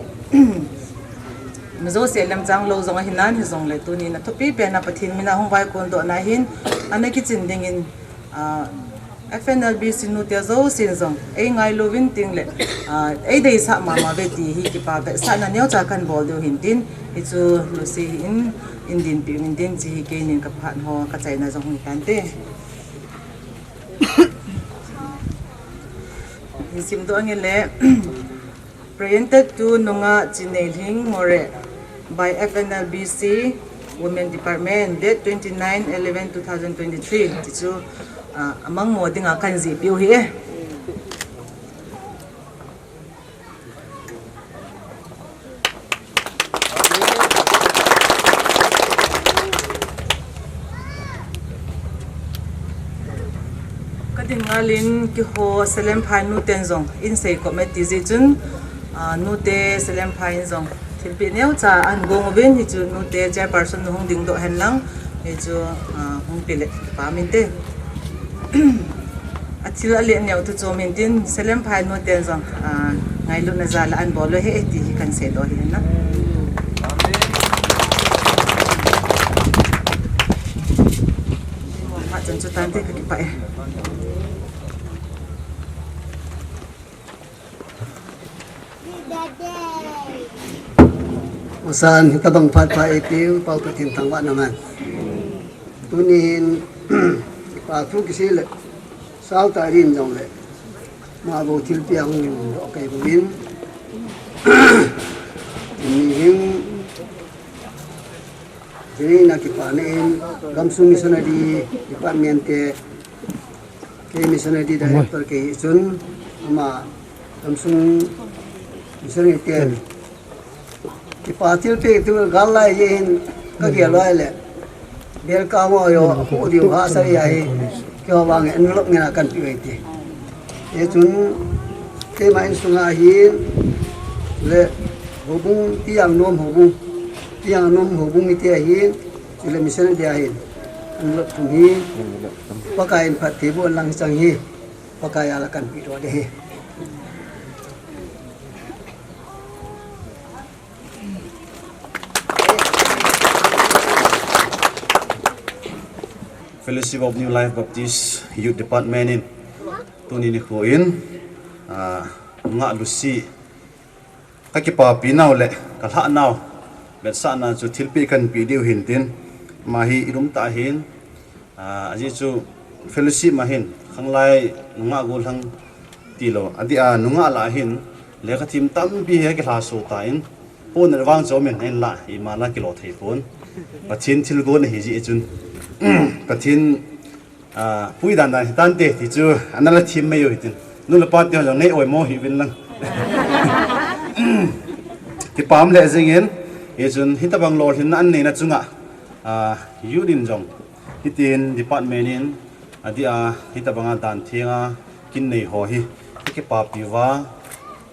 mi jouse lemchang lou jong ahi nan hijong le, tuni na thupi pen a Pathen mina hung vaikon doh na hin, ana kichin dingin, ah, F N L B C nute jousen jong, ei ngailu vin ting le, ah, ei deisah mama ve ti hi kipa vetsahna neocha kahin bol diu hin tin, hichu Lucy hi in, in dinpi vin tin, chi hi keinin kaphat ho, kachaina jong hi tante. Hin simdoh nge le, Presented to Nungah Chineilhing Moreh by F N L B C Women Department, date twenty-nine eleven two thousand twenty-three. Tichu, ah, amang mo dinga kahin jih piu hi e. Kadin ngalin keiho Salemphai nuten jong in sei kop me ti jeh chun, ah, nute Salemphai in jong thilpeh neocha ahin gong uvin hichu nute chairperson nu hung dingdoh hen lang hichu, ah, hung pe le pah inte. Athil ale neo tu chom in tin Salemphai nuten jong, ah, ngailutna jal a ahin bol u ahi ti hi kahin seidoh hi na. Phat chan chu tante kakipah e. Usan hitabang phat pha eipeu Pathen thangvahna man. Tunin, pa thu kisei le, sao ta rin jong le, ma bou thilpeh hung doh kei bou in. Ni hin, Tuni na kipana in, gamsung missionary department te, kei missionary director kei chun, ama gamsung missionary te, kipa thilpeh tu gal lai jeh hin, kagel lai le, bel ka mo yo, ko diu ha sa ya hi, keiho vang envelope ngen a kahin pe u ahi ti. Hichun, keima insunga hin, le, houbung, Tiangnom houbung, Tiangnom houbung mite ahin, chule mission dia hin, envelope thum hi, Pakai in phatthei boh lang chang hi, Pakai a la kahin pe doh ding ahi. Fellowship of New Life Baptist Youth Department in tuni nikho in, ah, Nungah Lucy kakipapi nau le kalhah nau vetsahna chu thilpeh kahin pe diu hin tin, ama hi ilum tah hin, ah, ajeh chu fellowship ma hin khanglai nungah gollhang tilou, adeh a nungah lah hin lekhathiem tampi hi akilhaso tan, Pon vang chomin en la, ima la kilo thei pon. Pathen thilgon ahi ji chun. Pathen, ah, pui dan dan hitante, ti chu, ana la thim mai u hitin. Nu le pa te jong nei oi mo hi vin lang. Kipah le jingin, hi chun, hitabang lolhinna an neina chunga, ah, youth in jong, hitin department in, adia, hitabanga dan thenga, kin nei ho hi, kipapi uva,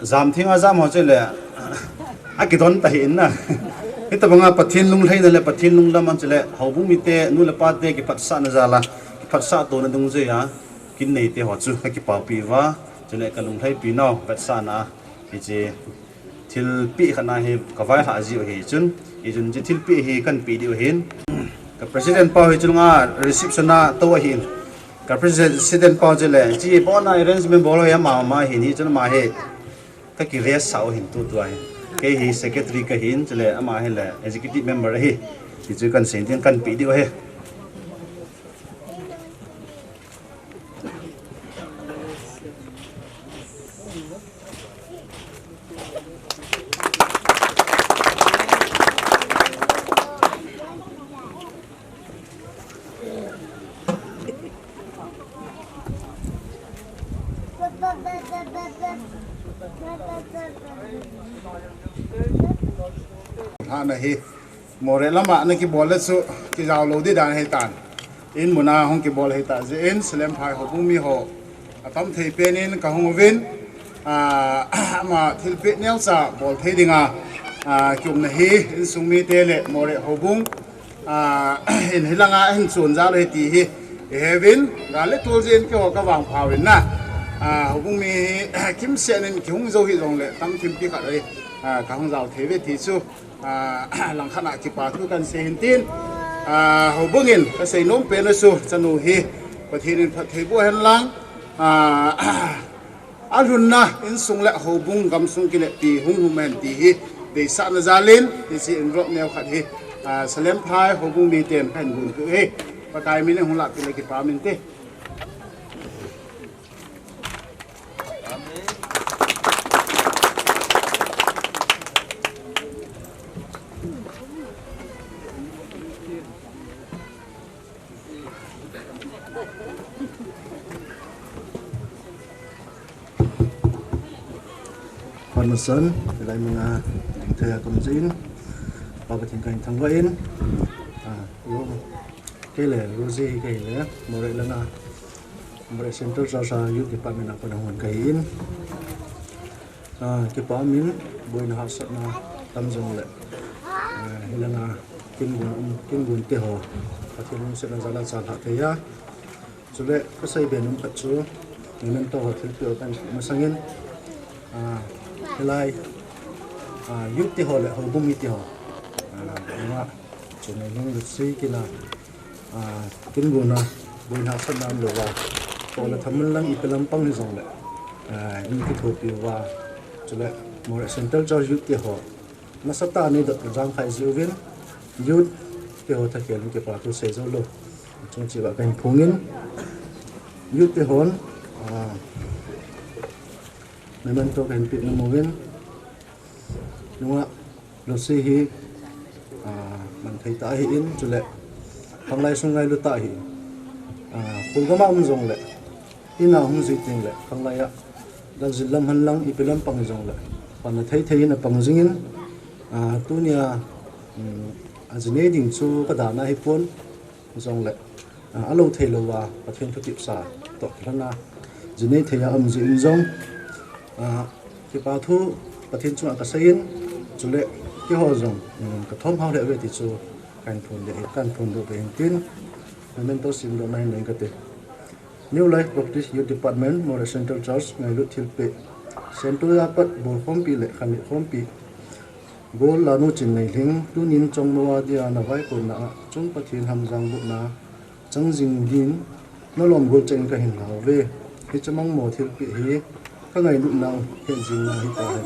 jam thenga jam ho chule, akidon ta hi in na. Hitabanga Pathen lunglhaina le Pathen lunglam an chule, houbung mite, nu le pa te, kiphatsahna jal a, kiphatsah tona dungjuia, kin nei te ho chu, kipapi uva, chule kalunglhaipi nau, vetsahna, hiche, thilpeh khat na hi kavailhah jiu hi chun, hichun hiche thilpeh hi kanpeh diu ahin. Ka president pa hi chulanga reception a tou ahin. Ka president pa chule, hiche pon a arrangement bol hi ama, ama ahin hichun ama hi. Ka kivetsah u ahin tutua hi. Kei hi secretary kahin chule ama hi le executive member ahi. Hichu kan seitin kanpeh diu ahi. Hana hi. Moreh lama na kibol le chu, kijao lou di dan ahi tan. In muna hung kibol ahi ta jeh in, Salem Phai houbung mi ho. Atam thei pen in kahung uvin, ah, ama thilpeh neocha bol thei dinga, ah, kiumna hi insung mite le Moreh houbung, ah, in hilanga hin chun jal u ahi ti hi, i heuvin, gal le tol jeh in keiho kavangpha uvin na. Ah, houbung mi hi, kimseh in kihung jou hih jongle, tam thimpi khat ahi, ah, kahung jao thei uve ti chu. Ah, langkhat a kipa thu kan sei hin tin, ah, houbung in kasei nom pen u chu, chanu hi Pathen in phatthei boh hen lang, ah, alhunna insung le houbung gamsung kineppi hung hum hen ti hi deisahna jal in, hiche envelope neo khat hi, ah, Salem Phai houbung miten kahin gonpeh u ahi. Pakai min in hung lahpeh le kipa min te. Phat masan, hilai muna dingthei a kaum jeh in, Pa Pathen kahin thangvah in, ah, kei le Rosie hi kahi le, Moreh langa, Moreh Central Church a Youth Department a pat a hung kahi in. Ah, kipa min, boina hahsatna tam jongle, ah, hilanga kin gon, um, kin gon te ho, Pathen lungsetna jal a chalhah thei a. Chule kasei be nom khat chu, memento ho thilpeh ho kan masangin, ah, hilai, ah, youth te ho le houbung mite ho, ah, nga, chu ngai nung lut sei kina, ah, kin guna, boina hahsatna umlouva, toh le thaman lang ipi lampang hijongle, ah, in kithopi uva, chule Moreh Central Church youth te ho, nasatah a nei dot jangkhai jiuvin, youth te ho thakhel in kipa thu sei jou lou. Chung cheh uva kahin phongin, youth te hon, ah, memento kahin peh nom uvin, nunga Rosie hi, ah, man thei tah ahin, chule, khanglai sung ngailu tah ahin, ah, khol gam a um jongle, in a hung jui tengle, khanglai a, gal jil lam hen lang, ipi lampang hijongle, panna thei thei in apang jingin, ah, tunia, um, ajinei ding chu kadan ahipon, jongle, ah, alou thei louva, Pathen thutepsa, toh kilhon a, jinei thei a um jeh in jong, ah, kipa thu Pathen chunga kasei in, chule, keiho jong, um, kathom hao lheh uve ti chu, kahin phon le, kahin phondoh be in tin, memento simdohna hin nei kate. New Life Baptist Youth Department, Moreh Central Church, ngailut thilpeh. Central a pat bolkhompi le khanit khompi. Gol Lanu Chinneilhing, tunin Chongmao a dia navaikonna a, chung Pathen hamjang bohna chang jing din, nalom gol cheh in kahin lhauve. Hiche mangmo thilpeh hi, kangailutnau hetjingna hitahen.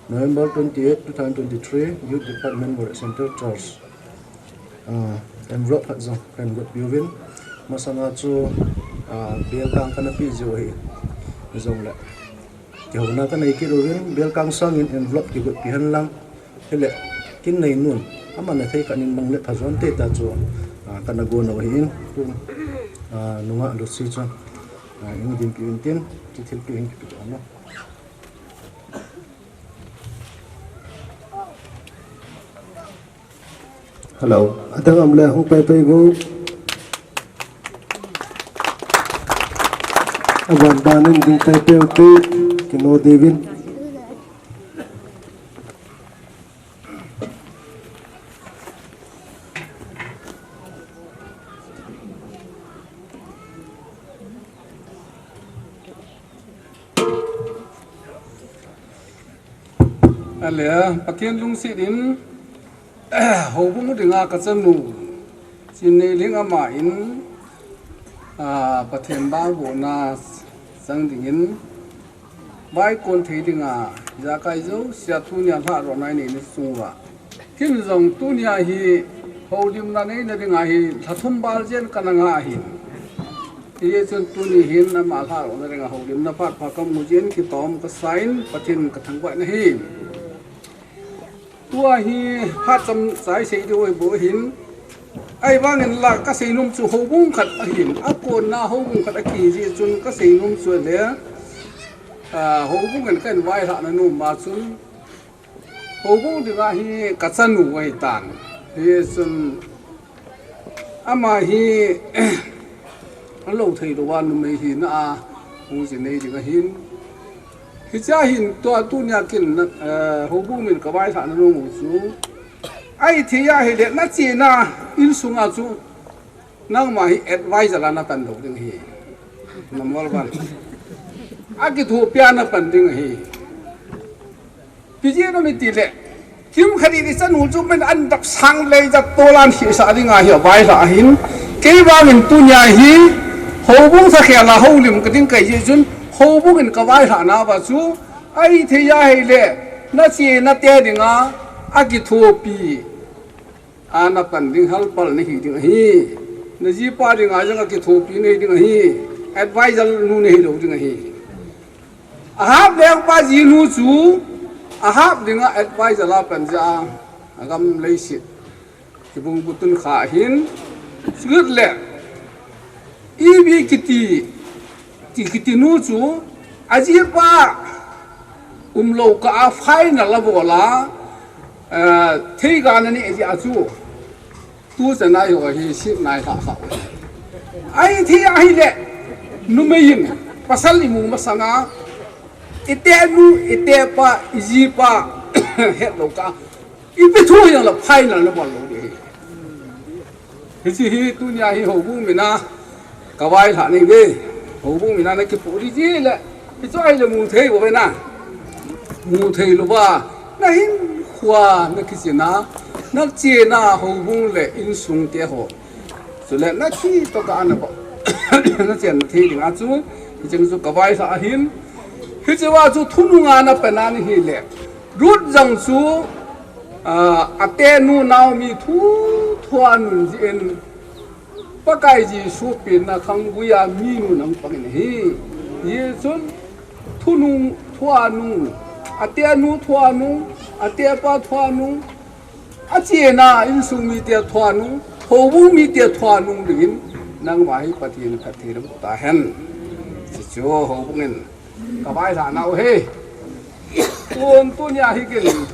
November twenty-eight, two thousand twenty-three, Youth Department, Moreh Central Church. Ah, envelope khat jong kahin gotpi uvin. Masanga chu, ah, bel kang kana pe jiu ahi. Hijongle, kihouna kanei kit uvin, bel kang sangin envelope kigotpi hen lang. Hile, kin nei nun, ama na thei khat in mang le pha jon te ta chu, a, kana go nau ahin, tu, a, nunga lu si chu, a, in din ki in tin, ki thil ki in ki pi ano. Hello. Adang am le hung pai pai go. Aban ban in ding pai pai u te, kino David. Ale, Pathen lungset in, houbung dinga ka chanu, Chinneiling ama in, a, Pathen bang bona chang dingin, vaikon thei dinga, ijakai jousea tunia lhadohna inei na chunga. Kin jong tunia hi houlimna neina dinga hi lha thum val jen kana ngah ahin. Hijeh chun tuni hin ama lhadohna dinga houlimna phat pha kamu jeh in kitom kasa in Pathen kathangvah in ahi. Tua hi phat chomcha isei diu ahi bou ahin. Ahivangin la kasei nom chu houbung khat ahin. Akonna houbung khat akihi jeh chun kasei nom chu le, a, houbung in ka in vailhahna nom a chun houbung dinga hi ka chanu ahitan. Hijeh chun ama hi, alo thei louva numei hina a, hung ji nei ding ahin. Hichea hin tua tunia kin, eh, houbung min ka vailhahna nom u chu, ahithei ahile, na chena insunga chu, nangma hi advisor a na pan lou ding ahi. Number one. Akithopi a na pan ding ahi. Ipi jeh inem itile, kimkhat in ichanu chu min an dap sang lei jat tol a ahin sah dinga hi availhah ahin, kei vangin tunia hi houbung thakhel a houlim ka ding kahi jeh chun, houbung in ka vailhahna uva chu, ahithei ahile, na chena te dinga, akithopi a na pan ding helper na hi ding ahi. Na jipa dinga jong akithopi na hi ding ahi. Advisor nu na hi lou ding ahi. Ahab lengpa jinu chu, Ahab dinga advisor a pan jeh a, agam leiset kibung butun kha ahin, chule, Evi kiti, ti kiti nu chu, ajipa umlou kah a final abol a, eh, theiga na neh jeh a chu, tuchan a eiho hi sep nai lhah kha u. Ahithei ahile, numei in, pasal imu masanga, itenu, itepa, ijipa, hetlou kah a, ipi thu hijongle final na bol lou ding ahi. Hiche hi tunia hi houbung mina ka vailhah nahi ve. Houbung mina na kipoh ding jeh le, hichu ahile mu thei bou ve na. Mu thei louva, na hinkhoa na kichena, na chena houbung le insung te ho. Chule na thi toh ka ana ba. Na chen thei dinga chu, hicheng chu ka vailhah ahin. Hichea chu thununga na pan a ahile, Ruth jong chu, a, atenu Naomi thu thua nun jeh in, Pakai Jesu penna khanggui a minu nang pangin ahi. Hijeh chun, thunung thua nung, atenu thua nung, atepa thua nung, achena insung mite thua nung, houbung mite thua nung dingin, nangma hi Pathen in phatthei boh tahen. Hichu houbung in ka vailhahna u ahi. Tun tunia hi kin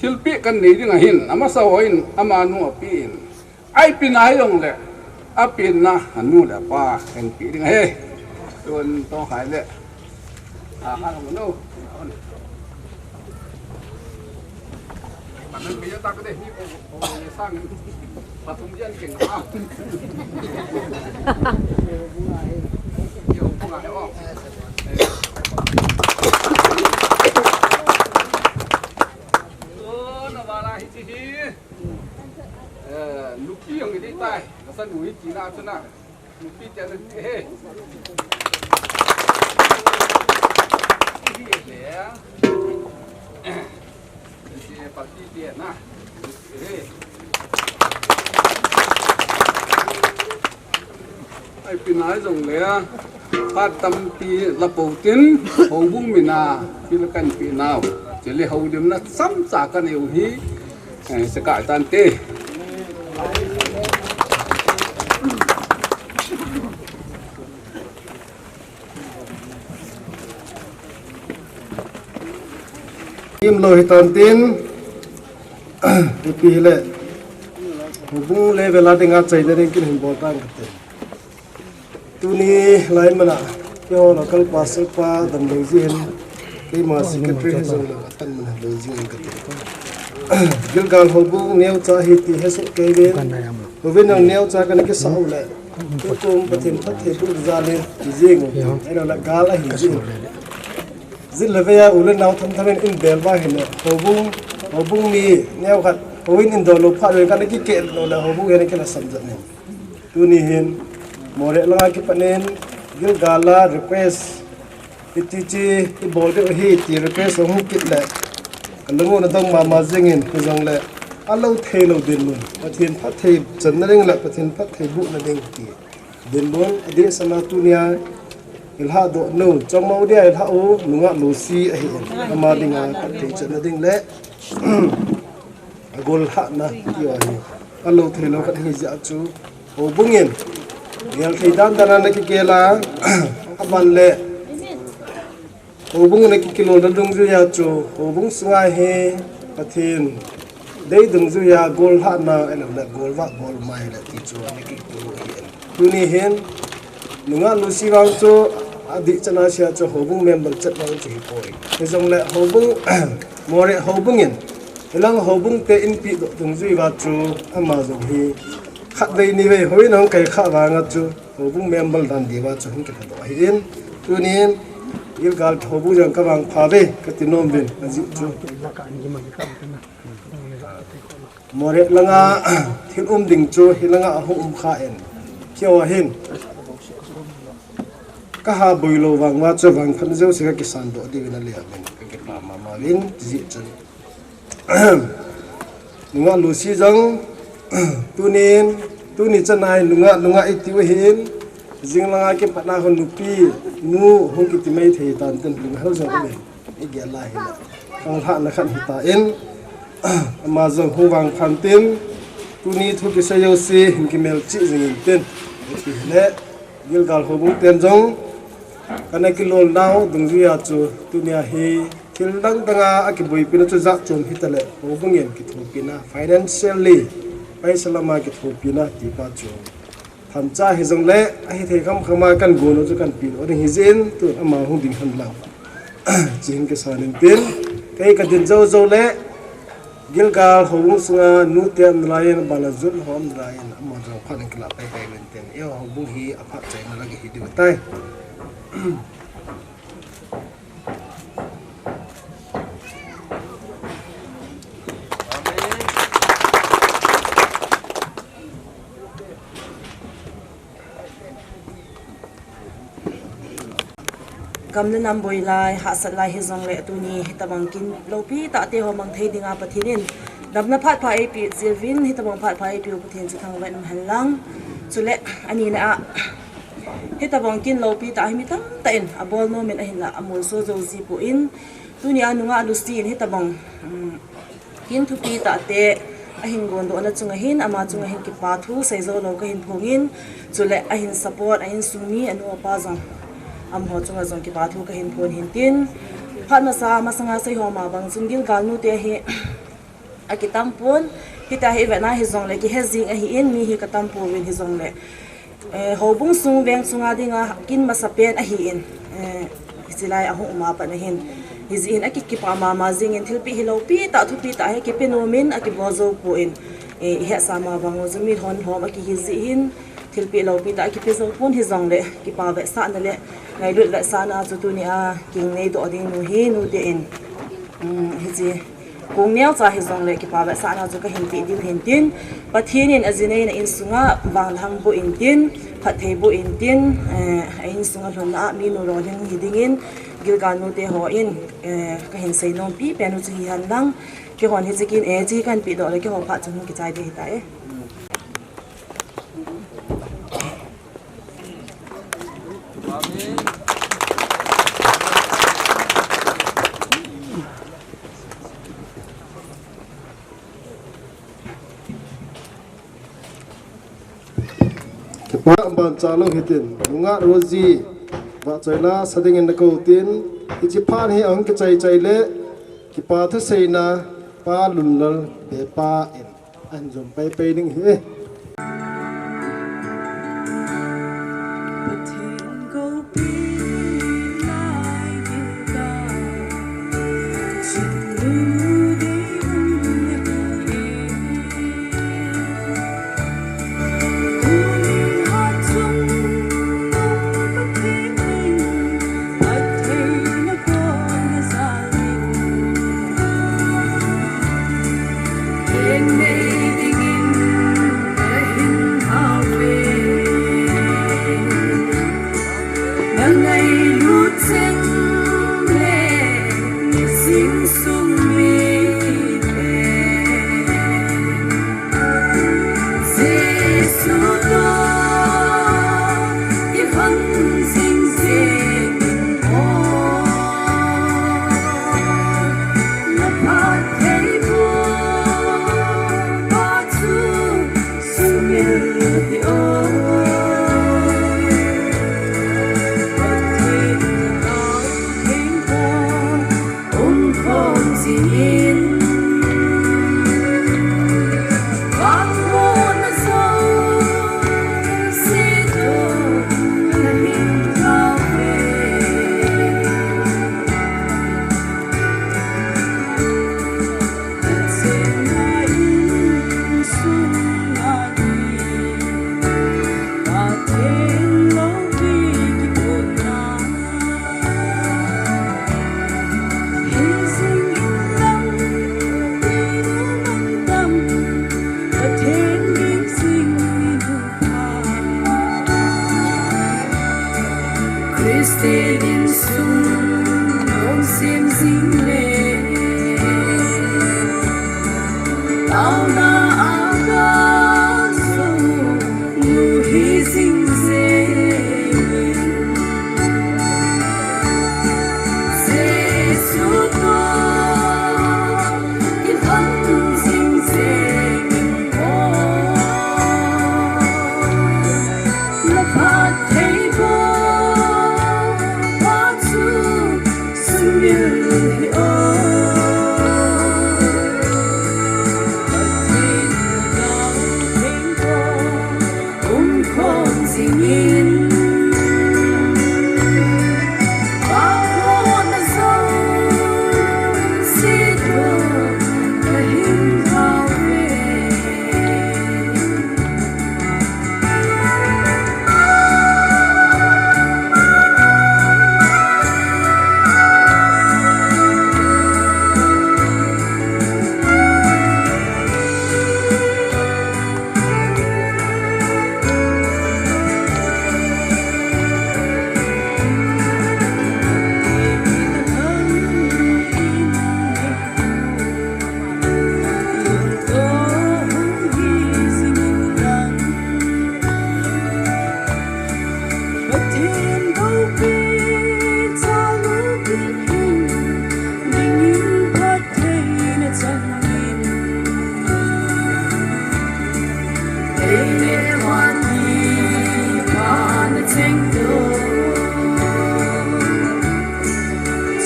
thilpeh kan nei ding ahin, amasa hon amanu apen, aipeh nai jongle, apenna anu le apa kan pe ding ahi. Tun tong hai le, a, ha, no. Nupi jong hi dei tai, nasa nu hi tina chuna. Nupi te na he. Hi le. Hiche party te na. He. Aipeh nai jongle, phat tampi la pou tin, houbung mina, thil kan pe nau. Chule houlimna chomcha kanei u hi, eh, sekai tante. Imlou hitan tin, ipi hile, houbung level a dinga chaina ding kin hin bol tan kate. Tuni lai mana, keiho local pastor pa damlou jin, keima secretary hijong lou, atan mana lou jin kate. Gilgal houbung neocha hi ti hesoh kei uvin, houbung neocha kana kisah u le. Tukum Pathen phattheiboh jalin, kijing u. Ahilouleh gal ahi jing. Jin le veiya u le nao thamthamin in bel uva ahile, houbung, houbung mi neokhat, houin in doh lou phat uvin kana kikeh lou le, houbung hi ana kilhasam jat in. Tuni hin, Moreh langa kipanin, Gilgal a request, hiti chi, ibol diu ahi ti request hung kit le, kalung u ana dong mama jingin, hijongle, alou theilou dinmun, Pathen phatthei channa ding le, Pathen phattheibohna ding ti dinmun, adeh sana tunia, ilhahdoh nu, Chongmao dia ilhah u, nungah Lucy ahin, ama dinga phatthei channa ding le, agol lhahna tiu ahi. Alou theilou khat ahi jeh chun, houbung in, gel thei dandan a ana kigel a, aban le, houbung in ana kikilolna dungjuiya chu, houbung sunga hi, Pathen dei dungjuiya gol lhahna, ahilouleh gol vah gol mai le ti chu ana kipu ahi. Tuni hin, nungah Lucy vang chu, adih chana sia chu houbung member chet vang chu hipoi. Hijongle houbung, Moreh houbung in, hilang houbung te inpi doh dungjui uva chu, ama jong hi, khatvei nivei houin ahung kai kha vanga chu, houbung member dan diuva chu hung kiphadoh ahin. Tunin, Gilgal houbung jong kavangpha uve, kati nom uvin, ajeh chu. Moreh langa thil um ding chu hilanga ahung um kha in. Keiho hin kaha boilou vang uva chu vangphat jouse kakisan doh diuvin aleuvin kakipah mama uvin jeh chun. Nungah Lucy jong tunin tuni chana hi nungah nungah iti u ahin jing langa kipatna hon nupi nu hung kiti mai thei tan tin lunghel jong uvin. Igel a hile. Kanglhahna khat hitan, ama jong hung vangphan tin, tuni thu kisei jouse hin kimelchih jingin tin, ipi hile, Gilgal houbung ten jong, kana kilolnau dungjuiya chu, tunia hi, thil dang danga akiboipina chu jat chom hitale, houbung in kithopina, financially, paisa lama kithopina, tipa chu. Thancha hijongle, ahithei khamkhama kagon u chu kapedoh ding hijeh in, tun ama hung ding hen lang. Chuin kisan in tin, kei kadin jou jou le, Gilgal houbung sunga nute um nalaiyin, bana jun ho um nalaiyin, ama jong phat in kilah paipai uvin tin. Eiho houbung hi aphat chaina langa hi diu tai. Gam le nam boi lai, hahsat lai hijongle tuni hitobang kin loupi tah te ho mang thei dinga Pathen in damna phat pha eipeh jeh uvin, hitobang phat pha eipeh u Pathen chu thangvah in um hen lang. Chule anina a, hitobang kin loupi tah hi mi tamtah in abol nom in ahinlah amolso jou ji poi. Tunia nungah Lucy in hitobang, um, kin thupi tah te ahin gondohna chunga hin, ama chunga hin kipa thu sei jou lou kahin phong in, chule ahin support a insung mi anu apa jong, amaho chunga jong kipa thu kahin phong in tin. Phat masa, masanga sei ho ma bang chun Gilgal nute hi akitam pon, hitia hi vetna hijongle kihe jing ahin, mi hi katam pouvin hijongle. Eh, houbung sung veng sunga dinga kin masapen ahin, eh, hiche lai ahung um a pat na hin. Hijeh hin aki, kipa mama jingin thilpeh hi loupi tah, thupi tah hi kipe nom in akibol jou poi. Eh, ihetsa ma bang u chu mi hon hom akihi jeh hin thilpeh loupi tah akipe jou pon hijongle kipa vetsahna le ngailut vetsahna chu tunia kinei doh ding nu hi nute in, um, hiche Kong neocha hijongle kipa vetsahna chu kahin pe diu hin tin, Pathen in ajineina insunga vanglhang boh in tin, phatthei boh in tin, eh, a insunga lhunna a minu lolhing hi dingin, Gilgal nute hon, eh, kahin seinom pipen u chu hihen lang, keihon hiche kin, eh, hiche kahin pedoh le keiho phat chun hung kichai ding ahitai. Nungah ban cha lou hitin, nungah Rosie, vahchoi la sa dingin nakou tin, hiche phat hi ahung kichai chai le, kipa thuseina, Pa Lunlal, Bepa in, ahin jom pai pai ding ahi. Christian insung, lungsim jing le, taona a kasung, nu hi jing jing. Jesu toh, kilhon jing jing in o. Na phattheiboh pa chu sumil hih o. Pathen Lhagao Theng toh umkhom jingin, vangbohna jouse toh kahin lhau ve.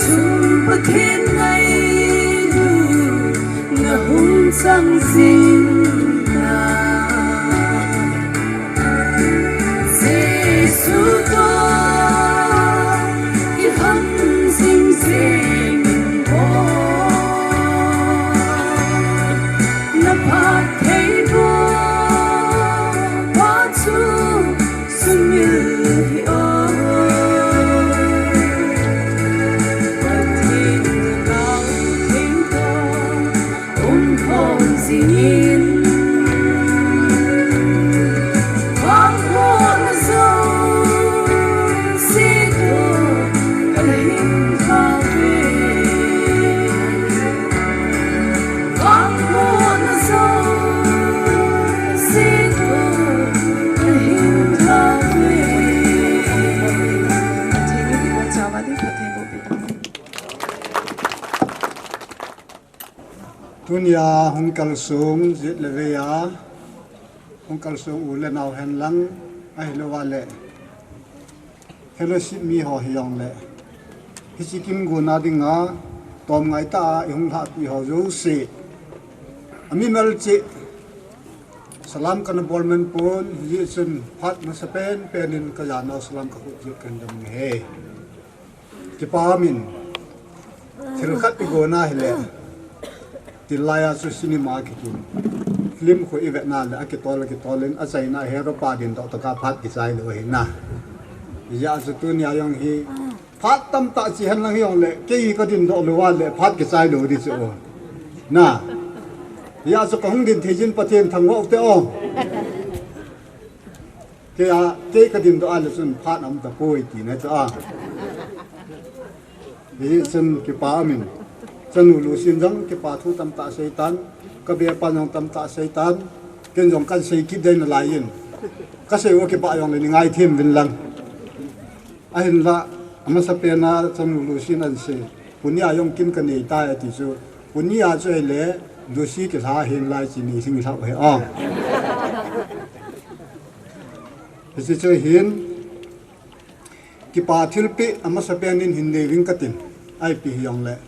Chung Pathen ngailutna hung chang jing ta. Jesu toh kilhon jing jing in o. Na phattheiboh pa chu sumil hih o. Pathen Lhagao Theng toh umkhom jingin, vangbohna jouse toh kahin lhau ve. Vangbohna jouse toh kahin lhau ve. Pathen in kibol chauva ding Pathen bohpi tauhen. Tunia hung kalsong jet le vei a, hung kalsong u le nao hen lang, Ahilou vale, fellowship mi ho hijongle, hiche kin gonna dinga, tom ngai tah a ihung lhahpi ho jouse, ami melchih, salam kana bol man pon, hijeh chun phat masapen pen in kajanau salam kakhut jeh kahin dong ahi. Kipa umin, thil khat igonna hile, tilai a chu cinema kitin, film khu ivetna le akitol, akitol in, achaina hero pa dindoh tah a phat kichai lou ahi na. Hijeh a chu tunia jong hi, phat tamtah che henlang hijongle, kei kadindoh lou a le phat kichai lou di chu. Na. Hijeh a chu kahung din thei jin Pathen thangvah ute o. Kei a, kei kadindoh a le chun phat aum tapoi tina chu a. Hijeh chun kipa umin, chanu Lucy in jong kipa thu tamtah aseitan, kabepan jong tamtah aseitan, ken jong kahin sei kit ding nalai in, kasei u kipah jongle nei ngaithem uvin lang. Ahinla, amasapen a chanu Lucy in ahin sei, tunia jong kin kanei tai ati chu, tunia chu ahile, Lucy kilha henlang che nei lhing lhah u ahi a. Hiche chu hin, kipa thilpeh amasapen in hin neiuving katin, ipi hijongle,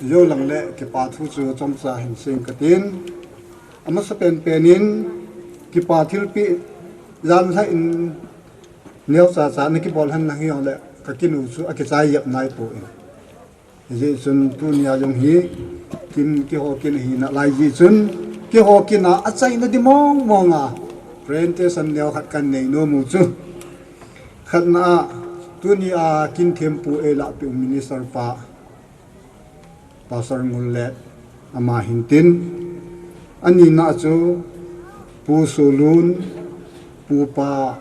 jou lang le kipa thu chu chomcha hin seing katin, amasapen pen in, kipa thilpeh janlhah in neocha cha nakibol henlang hijongle, kakinu chu akichai jep naipoi. Hijeh chun tunia jong hi, kin, keiho kin ahina lai jeh chun, keiho kin a achaina di mong mong a, presentation neo khat kahin nei nomu chu. Khatna a, tunia kin thempu eilahpeh u minister pa, Pastor Ngullet, ama hintin. Anina chu, Pu Solun, Pupa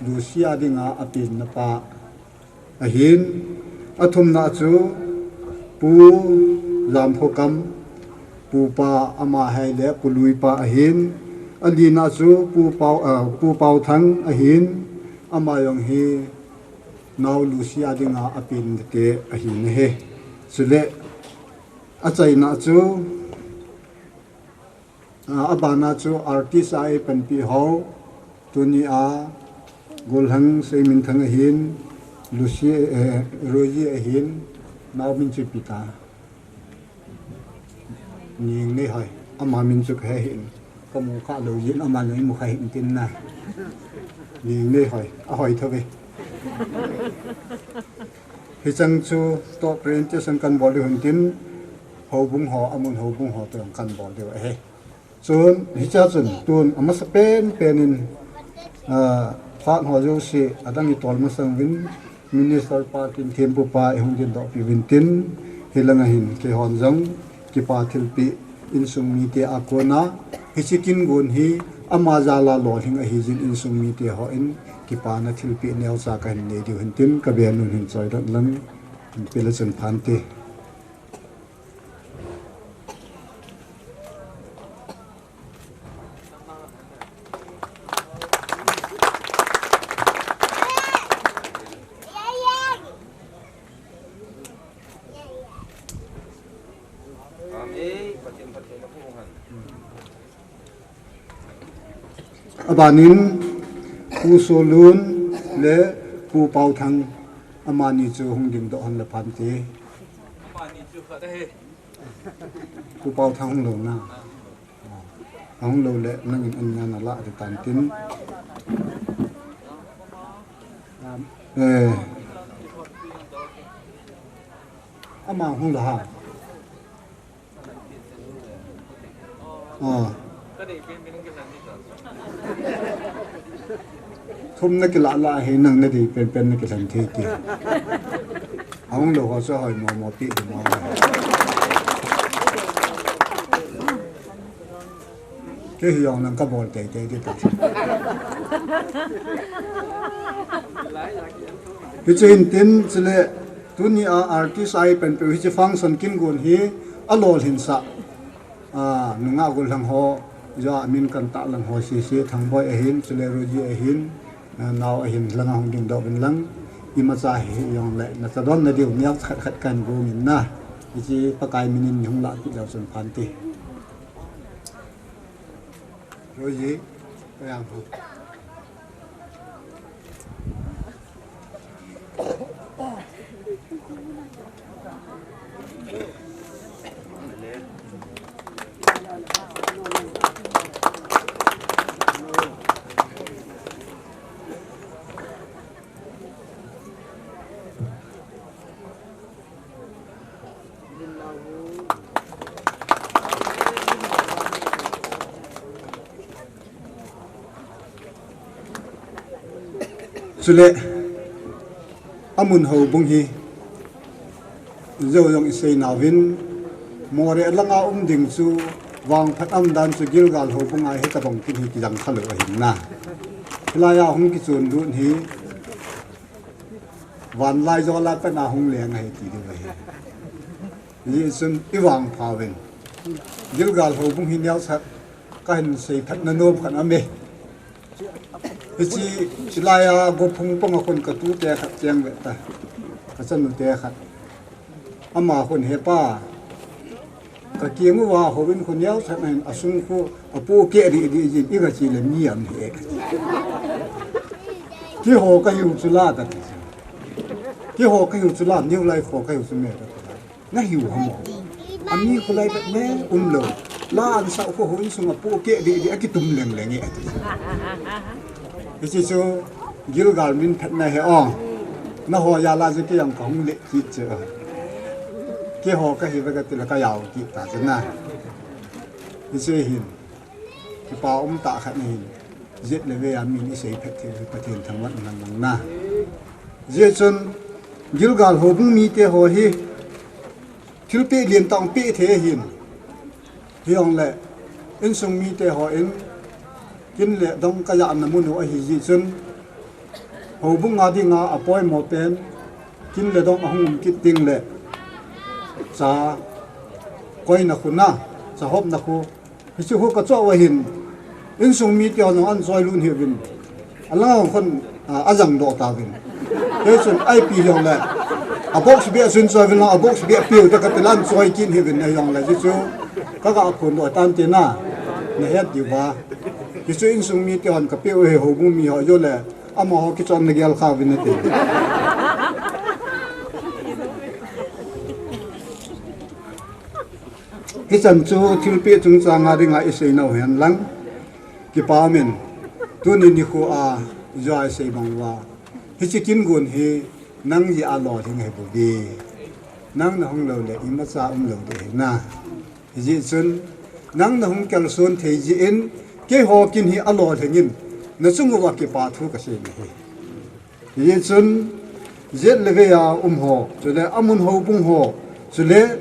Lucy a dinga apenna pa ahin, athumna chu Pu Jamphokam, Pupa ama hile Pu Luipa ahin, alina chu Pu Pau, ah, Pu Pauthang ahin, ama jong hi Nao Lucy a dinga apenna te ahin ahi. Chule, achaina chu, Ah, abana chu artist a eipanpi ho, tunia, Gollhang Seiminthang ahin, Lucy, eh, Rosie ahin, nao min chu ipi ta. Ningneihoi, ama min chu kahe hih in, kamu kha lou jeh in, ama jong imu kha hih in tin na. Ningneihoi, ahoi thou ve. Hicheng chu toh presentation kahin bol diu hintin, houbung ho, amun houbung ho toh jong kahin bol diu ahi. Chun, hichea chun, tun amasapen pen in, ah, phat ho jouse, adang itol masang uvin, Minister pa tin thempu pa ihung dindoh piuvin tin, hilanga hin keihon jong, kipa thilpeh, insung mite a kona, hiche kin gon hi, ama jal a lolhing ahi jeh in insung mite hon, kipana thilpeh neocha kahin nei diu hintin, kabenun hin choidoh lang, hinpe le chun phante. Abanin Pu Solun le Pu Pauthang amani chu hung dingdoh hen le phante. Pu Pauthang hung lou na. Ahung lou le nangin an nana lah ding tan tin. Eh. Ama hung lou ha. Ah. Thum na kilah lah hi nang nadei penpen na kilhen thei ti. Ahung lou ho chu hoi mo mo pi mo. Kei hi jong nang kabol teitei ding ta. Hiche hin tin chule tunia artist a eipanpiu hiche function kin gon hi alolhinsah. Ah, nungah gollhang ho, joh a min kan tah lang ho sese, Thangboi ahin, chule Rosie ahin, ah, nao ahin, langa hung dingdoh uvin lang, imacha hi jongle, nachadon nadiu, neo khat khat kan gong in na, hiche Pakai minin hung lahpeh leu chun phante. Rosie, payang ho. Chule, Ammon houbung hi, jou jong isei nauvin, Moreh langa um ding chu, vangphat aum dan chu Gilgal houbung a hi tabang kin hi kijang khalou ahin na. Hilai a hung kichon lut hi, vanlai jol a pat a hung leng ahi ti diu ahi. Hijeh chun ivangpha uvin. Gilgal houbung hi neocha kahin seiphat na nom khat aume. Hiche, hilai a gophung panga khun katute khat cheng ve ta. Kachanu te khat. Ama khun hepa. Kakeng uva houin khu neocha nahin asung khu apohkeh didi jin iga che le mi am he. Keiho kahiu chu la kati. Keiho kahiu chu la, New Life ho kahiu chu me kati. Nahiu ham? Ami kholai khat ne umlou. La ansah khu houin sunga pohkeh didi akitum leng leng e ati. Hiche chu Gilgal min phatna ahi o. Naho jal a chu kei jong kahung le kit chu. Keiho kahi ve kati le kajao kit ta chu na. Hiche hin. Kipa umtah khat ahin. Jet le vei a min isei phat thei Pathen thangvah in lang na. Hijeh chun Gilgal houbung mite ho hi thilpeh lentah peh thei ahin. Hijongle insung mite hon kin le dong kajahna mun u ahi jeh chun houbung a dinga apoimo pen kin le dong ahung um kit ding le cha koina khu na, cha hopna khu, hiche khu kachoh uva hin, insung mite hon jong ahin choi lut hih uvin. Alang khun, a, ajang doh tauvin. Kei chun ipi hijongle, a box beh chun choi uvin lang, a box beh peh u te kati le ahin choi kit hih uvin ahijongle, hichu kaga phondoh tante na, nahet diu va. Hichu insung mite hon kapeh u hi houbung mi ho jong le, amaho kichonna gel kha uvin nate. Hichan chu thilpeh chungchang a dinga isei nau hen lang. Kipa umin, tuni nikho a, jou a isei bang uva. Hiche kin gon hi, nang jeh a lolhing ahi bouve. Nang nahung lou le, imacha umlou ding ahi na. Hijeh chun, nang nahung kalson thei jeh in, keiho kin hi alolhing in, nachung uva kipa thu kasei nahi. Hijeh chun, jet le vei a um ho, chule Ammon houbung ho, chule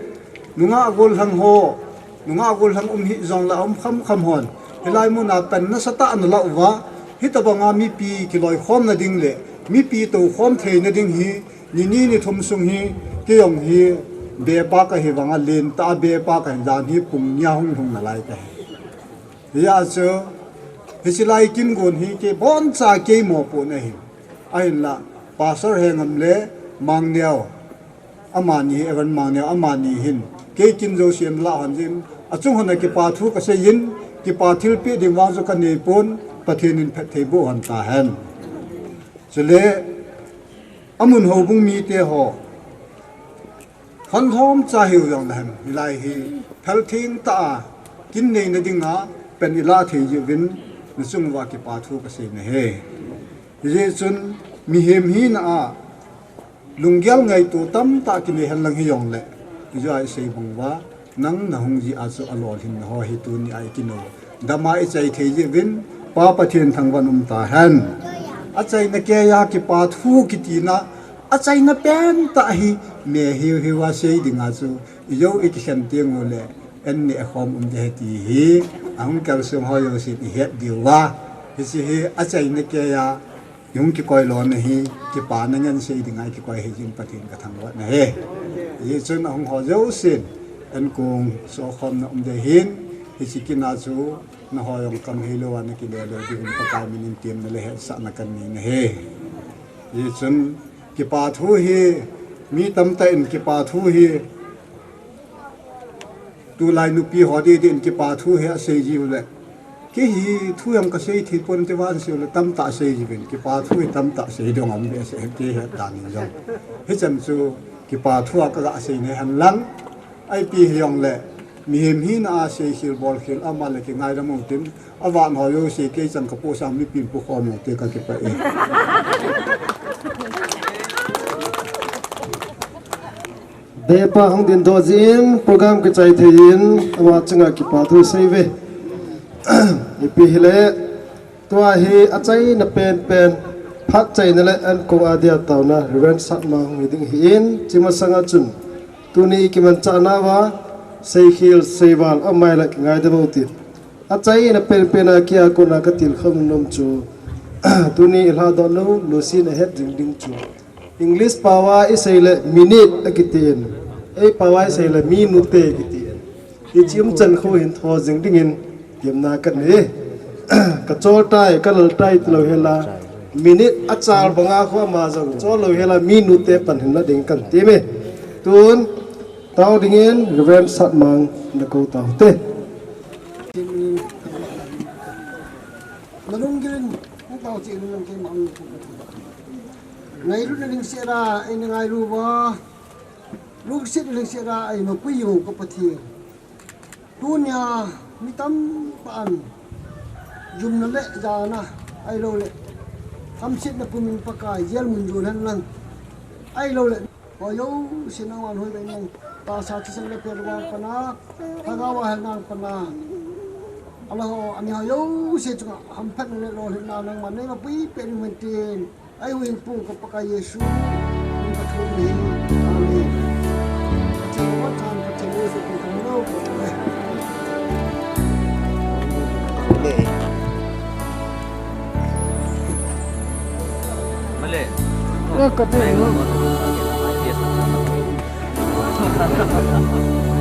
nungah gollhang ho, nungah gollhang um hih jongle aum khamkham hon, hilai mun a pan nasatah analah uva, hitobang a mipi kiloikhomna ding le mipi toukhom theina ding hi, ni ni ni thum sung hi, kei jong hi, bepa kahi vang a lentah a bepa kahin, jan hi pung ni a hung lhung nalai kahi. Hijeh chun, hiche lai kin gon hi kei boncha kei mopohna ahi. Ahinla, Pastor Hengam le Mangneo, amani hi, Reverend Mangneo, amani hin kei kin jouse alah hon jin, achung hon a kipa thu kasei jin, kipa thilpeh ding vang chu kanei pon, Pathen in phatthei boh hon tahen. Chule, Ammon houbung mite ho, hon lhomcha hiu jongle hen, hilai hi, phaltheng tah a, kin neina dinga, pan ilah thei jeh uvin, nachung uva kipa thu kasei nahi. Hijeh chun, mihem hina a, lunggel ngaito tamtah kinei hen lang hijongle, ijou a isei bang uva, nang nahung jeh a chu alolhinna ho hi tuni a ikinou dam a ichai thei jeh uvin, Pa Pathen thangvah in um tahen. Achaina keiya kipa thu kitina, achaina pentah hi, me hiu hiu a sei dinga chu, ijou ikikhen teng ule, an neh khom um ding ahi ti hi, ahung kalsong ho jousen ihet diu va. Hiche hi, achaina keiya, ihung kikoi lona hi, kipana ngen sei dinga ikikoi ahi jeh in Pathen kathangvah nahi. Hijeh chun ahung ho jousen, ankong sokhomna um ding ahin, hiche kin a chu, naho jong kam heilou a nakile lou diuvin Pakai min in temna le hetsahna kanei nahi. Hijeh chun, kipa thu hi, mi tamtah in kipa thu hi, tulai nupi ho didi in kipa thu hi asei jiu le. Kei hi thu jong kasei thei pon ti van seiu le tamtah sei jiuvin, kipa thu hi tamtah sei ding um ding asei kei het dan in jong. Hichan chu kipa thu a kaga sei nahen lang. Ipi hijongle, mihem hina a seikhel bolkhel ama le kingaidam u tin, avan ho jouse kei chang kapohsah mipin pukhom u te kakipah e. Bepa hung dingdoh jeh in, program kichai thei in, ama chunga kipa thu seiuve. Ipi hile, tua hi achaina penpen, Phat chaina le ankong adia taona Reverend Satmang hung hi ding ahin, hiche masanga chun tuni i kimanchah nauva seikhel seival amai le kingaidam u tin. Achaina penpen a kia kona katilkhou nom chu tuni i lhadoh nu Lucy in ahet jing ding chu English paova isei le minute akitin, ei paova isei le minute kitin. Hiche umchan khu hin tho jing dingin gimna kanei. Kachol tai, kalal tai tilou hela, minute achal banga khu ama jong chol lou hela, minute pan hin la ding kati e. Tun tao dingin Reverend Satmang nakou taute. Nalunggil in, kong tao cheh in nang keima hung. Ngailutna lungset a eina ngailu uva, lungset lungset a eina puiyu ka Pathen. Tunia mi tamtah in jumna le jana ahilouleh hamsetna pumin Pakai jail mun jon hen lang, ahilouleh ho jouse nangman hoibe in nang tahsa thisan le pet vang pan a, lhagao a hel nang pan a, alah ho, ani ho jouse chunga hamphatna le lolhinna nangman neima puipeh in nang tin. Ahi, huhhingpu ka Pakai Jesu min a kathum ahi. Amen. Pathen in phatthei, Pathen in phatthei. Male. Male.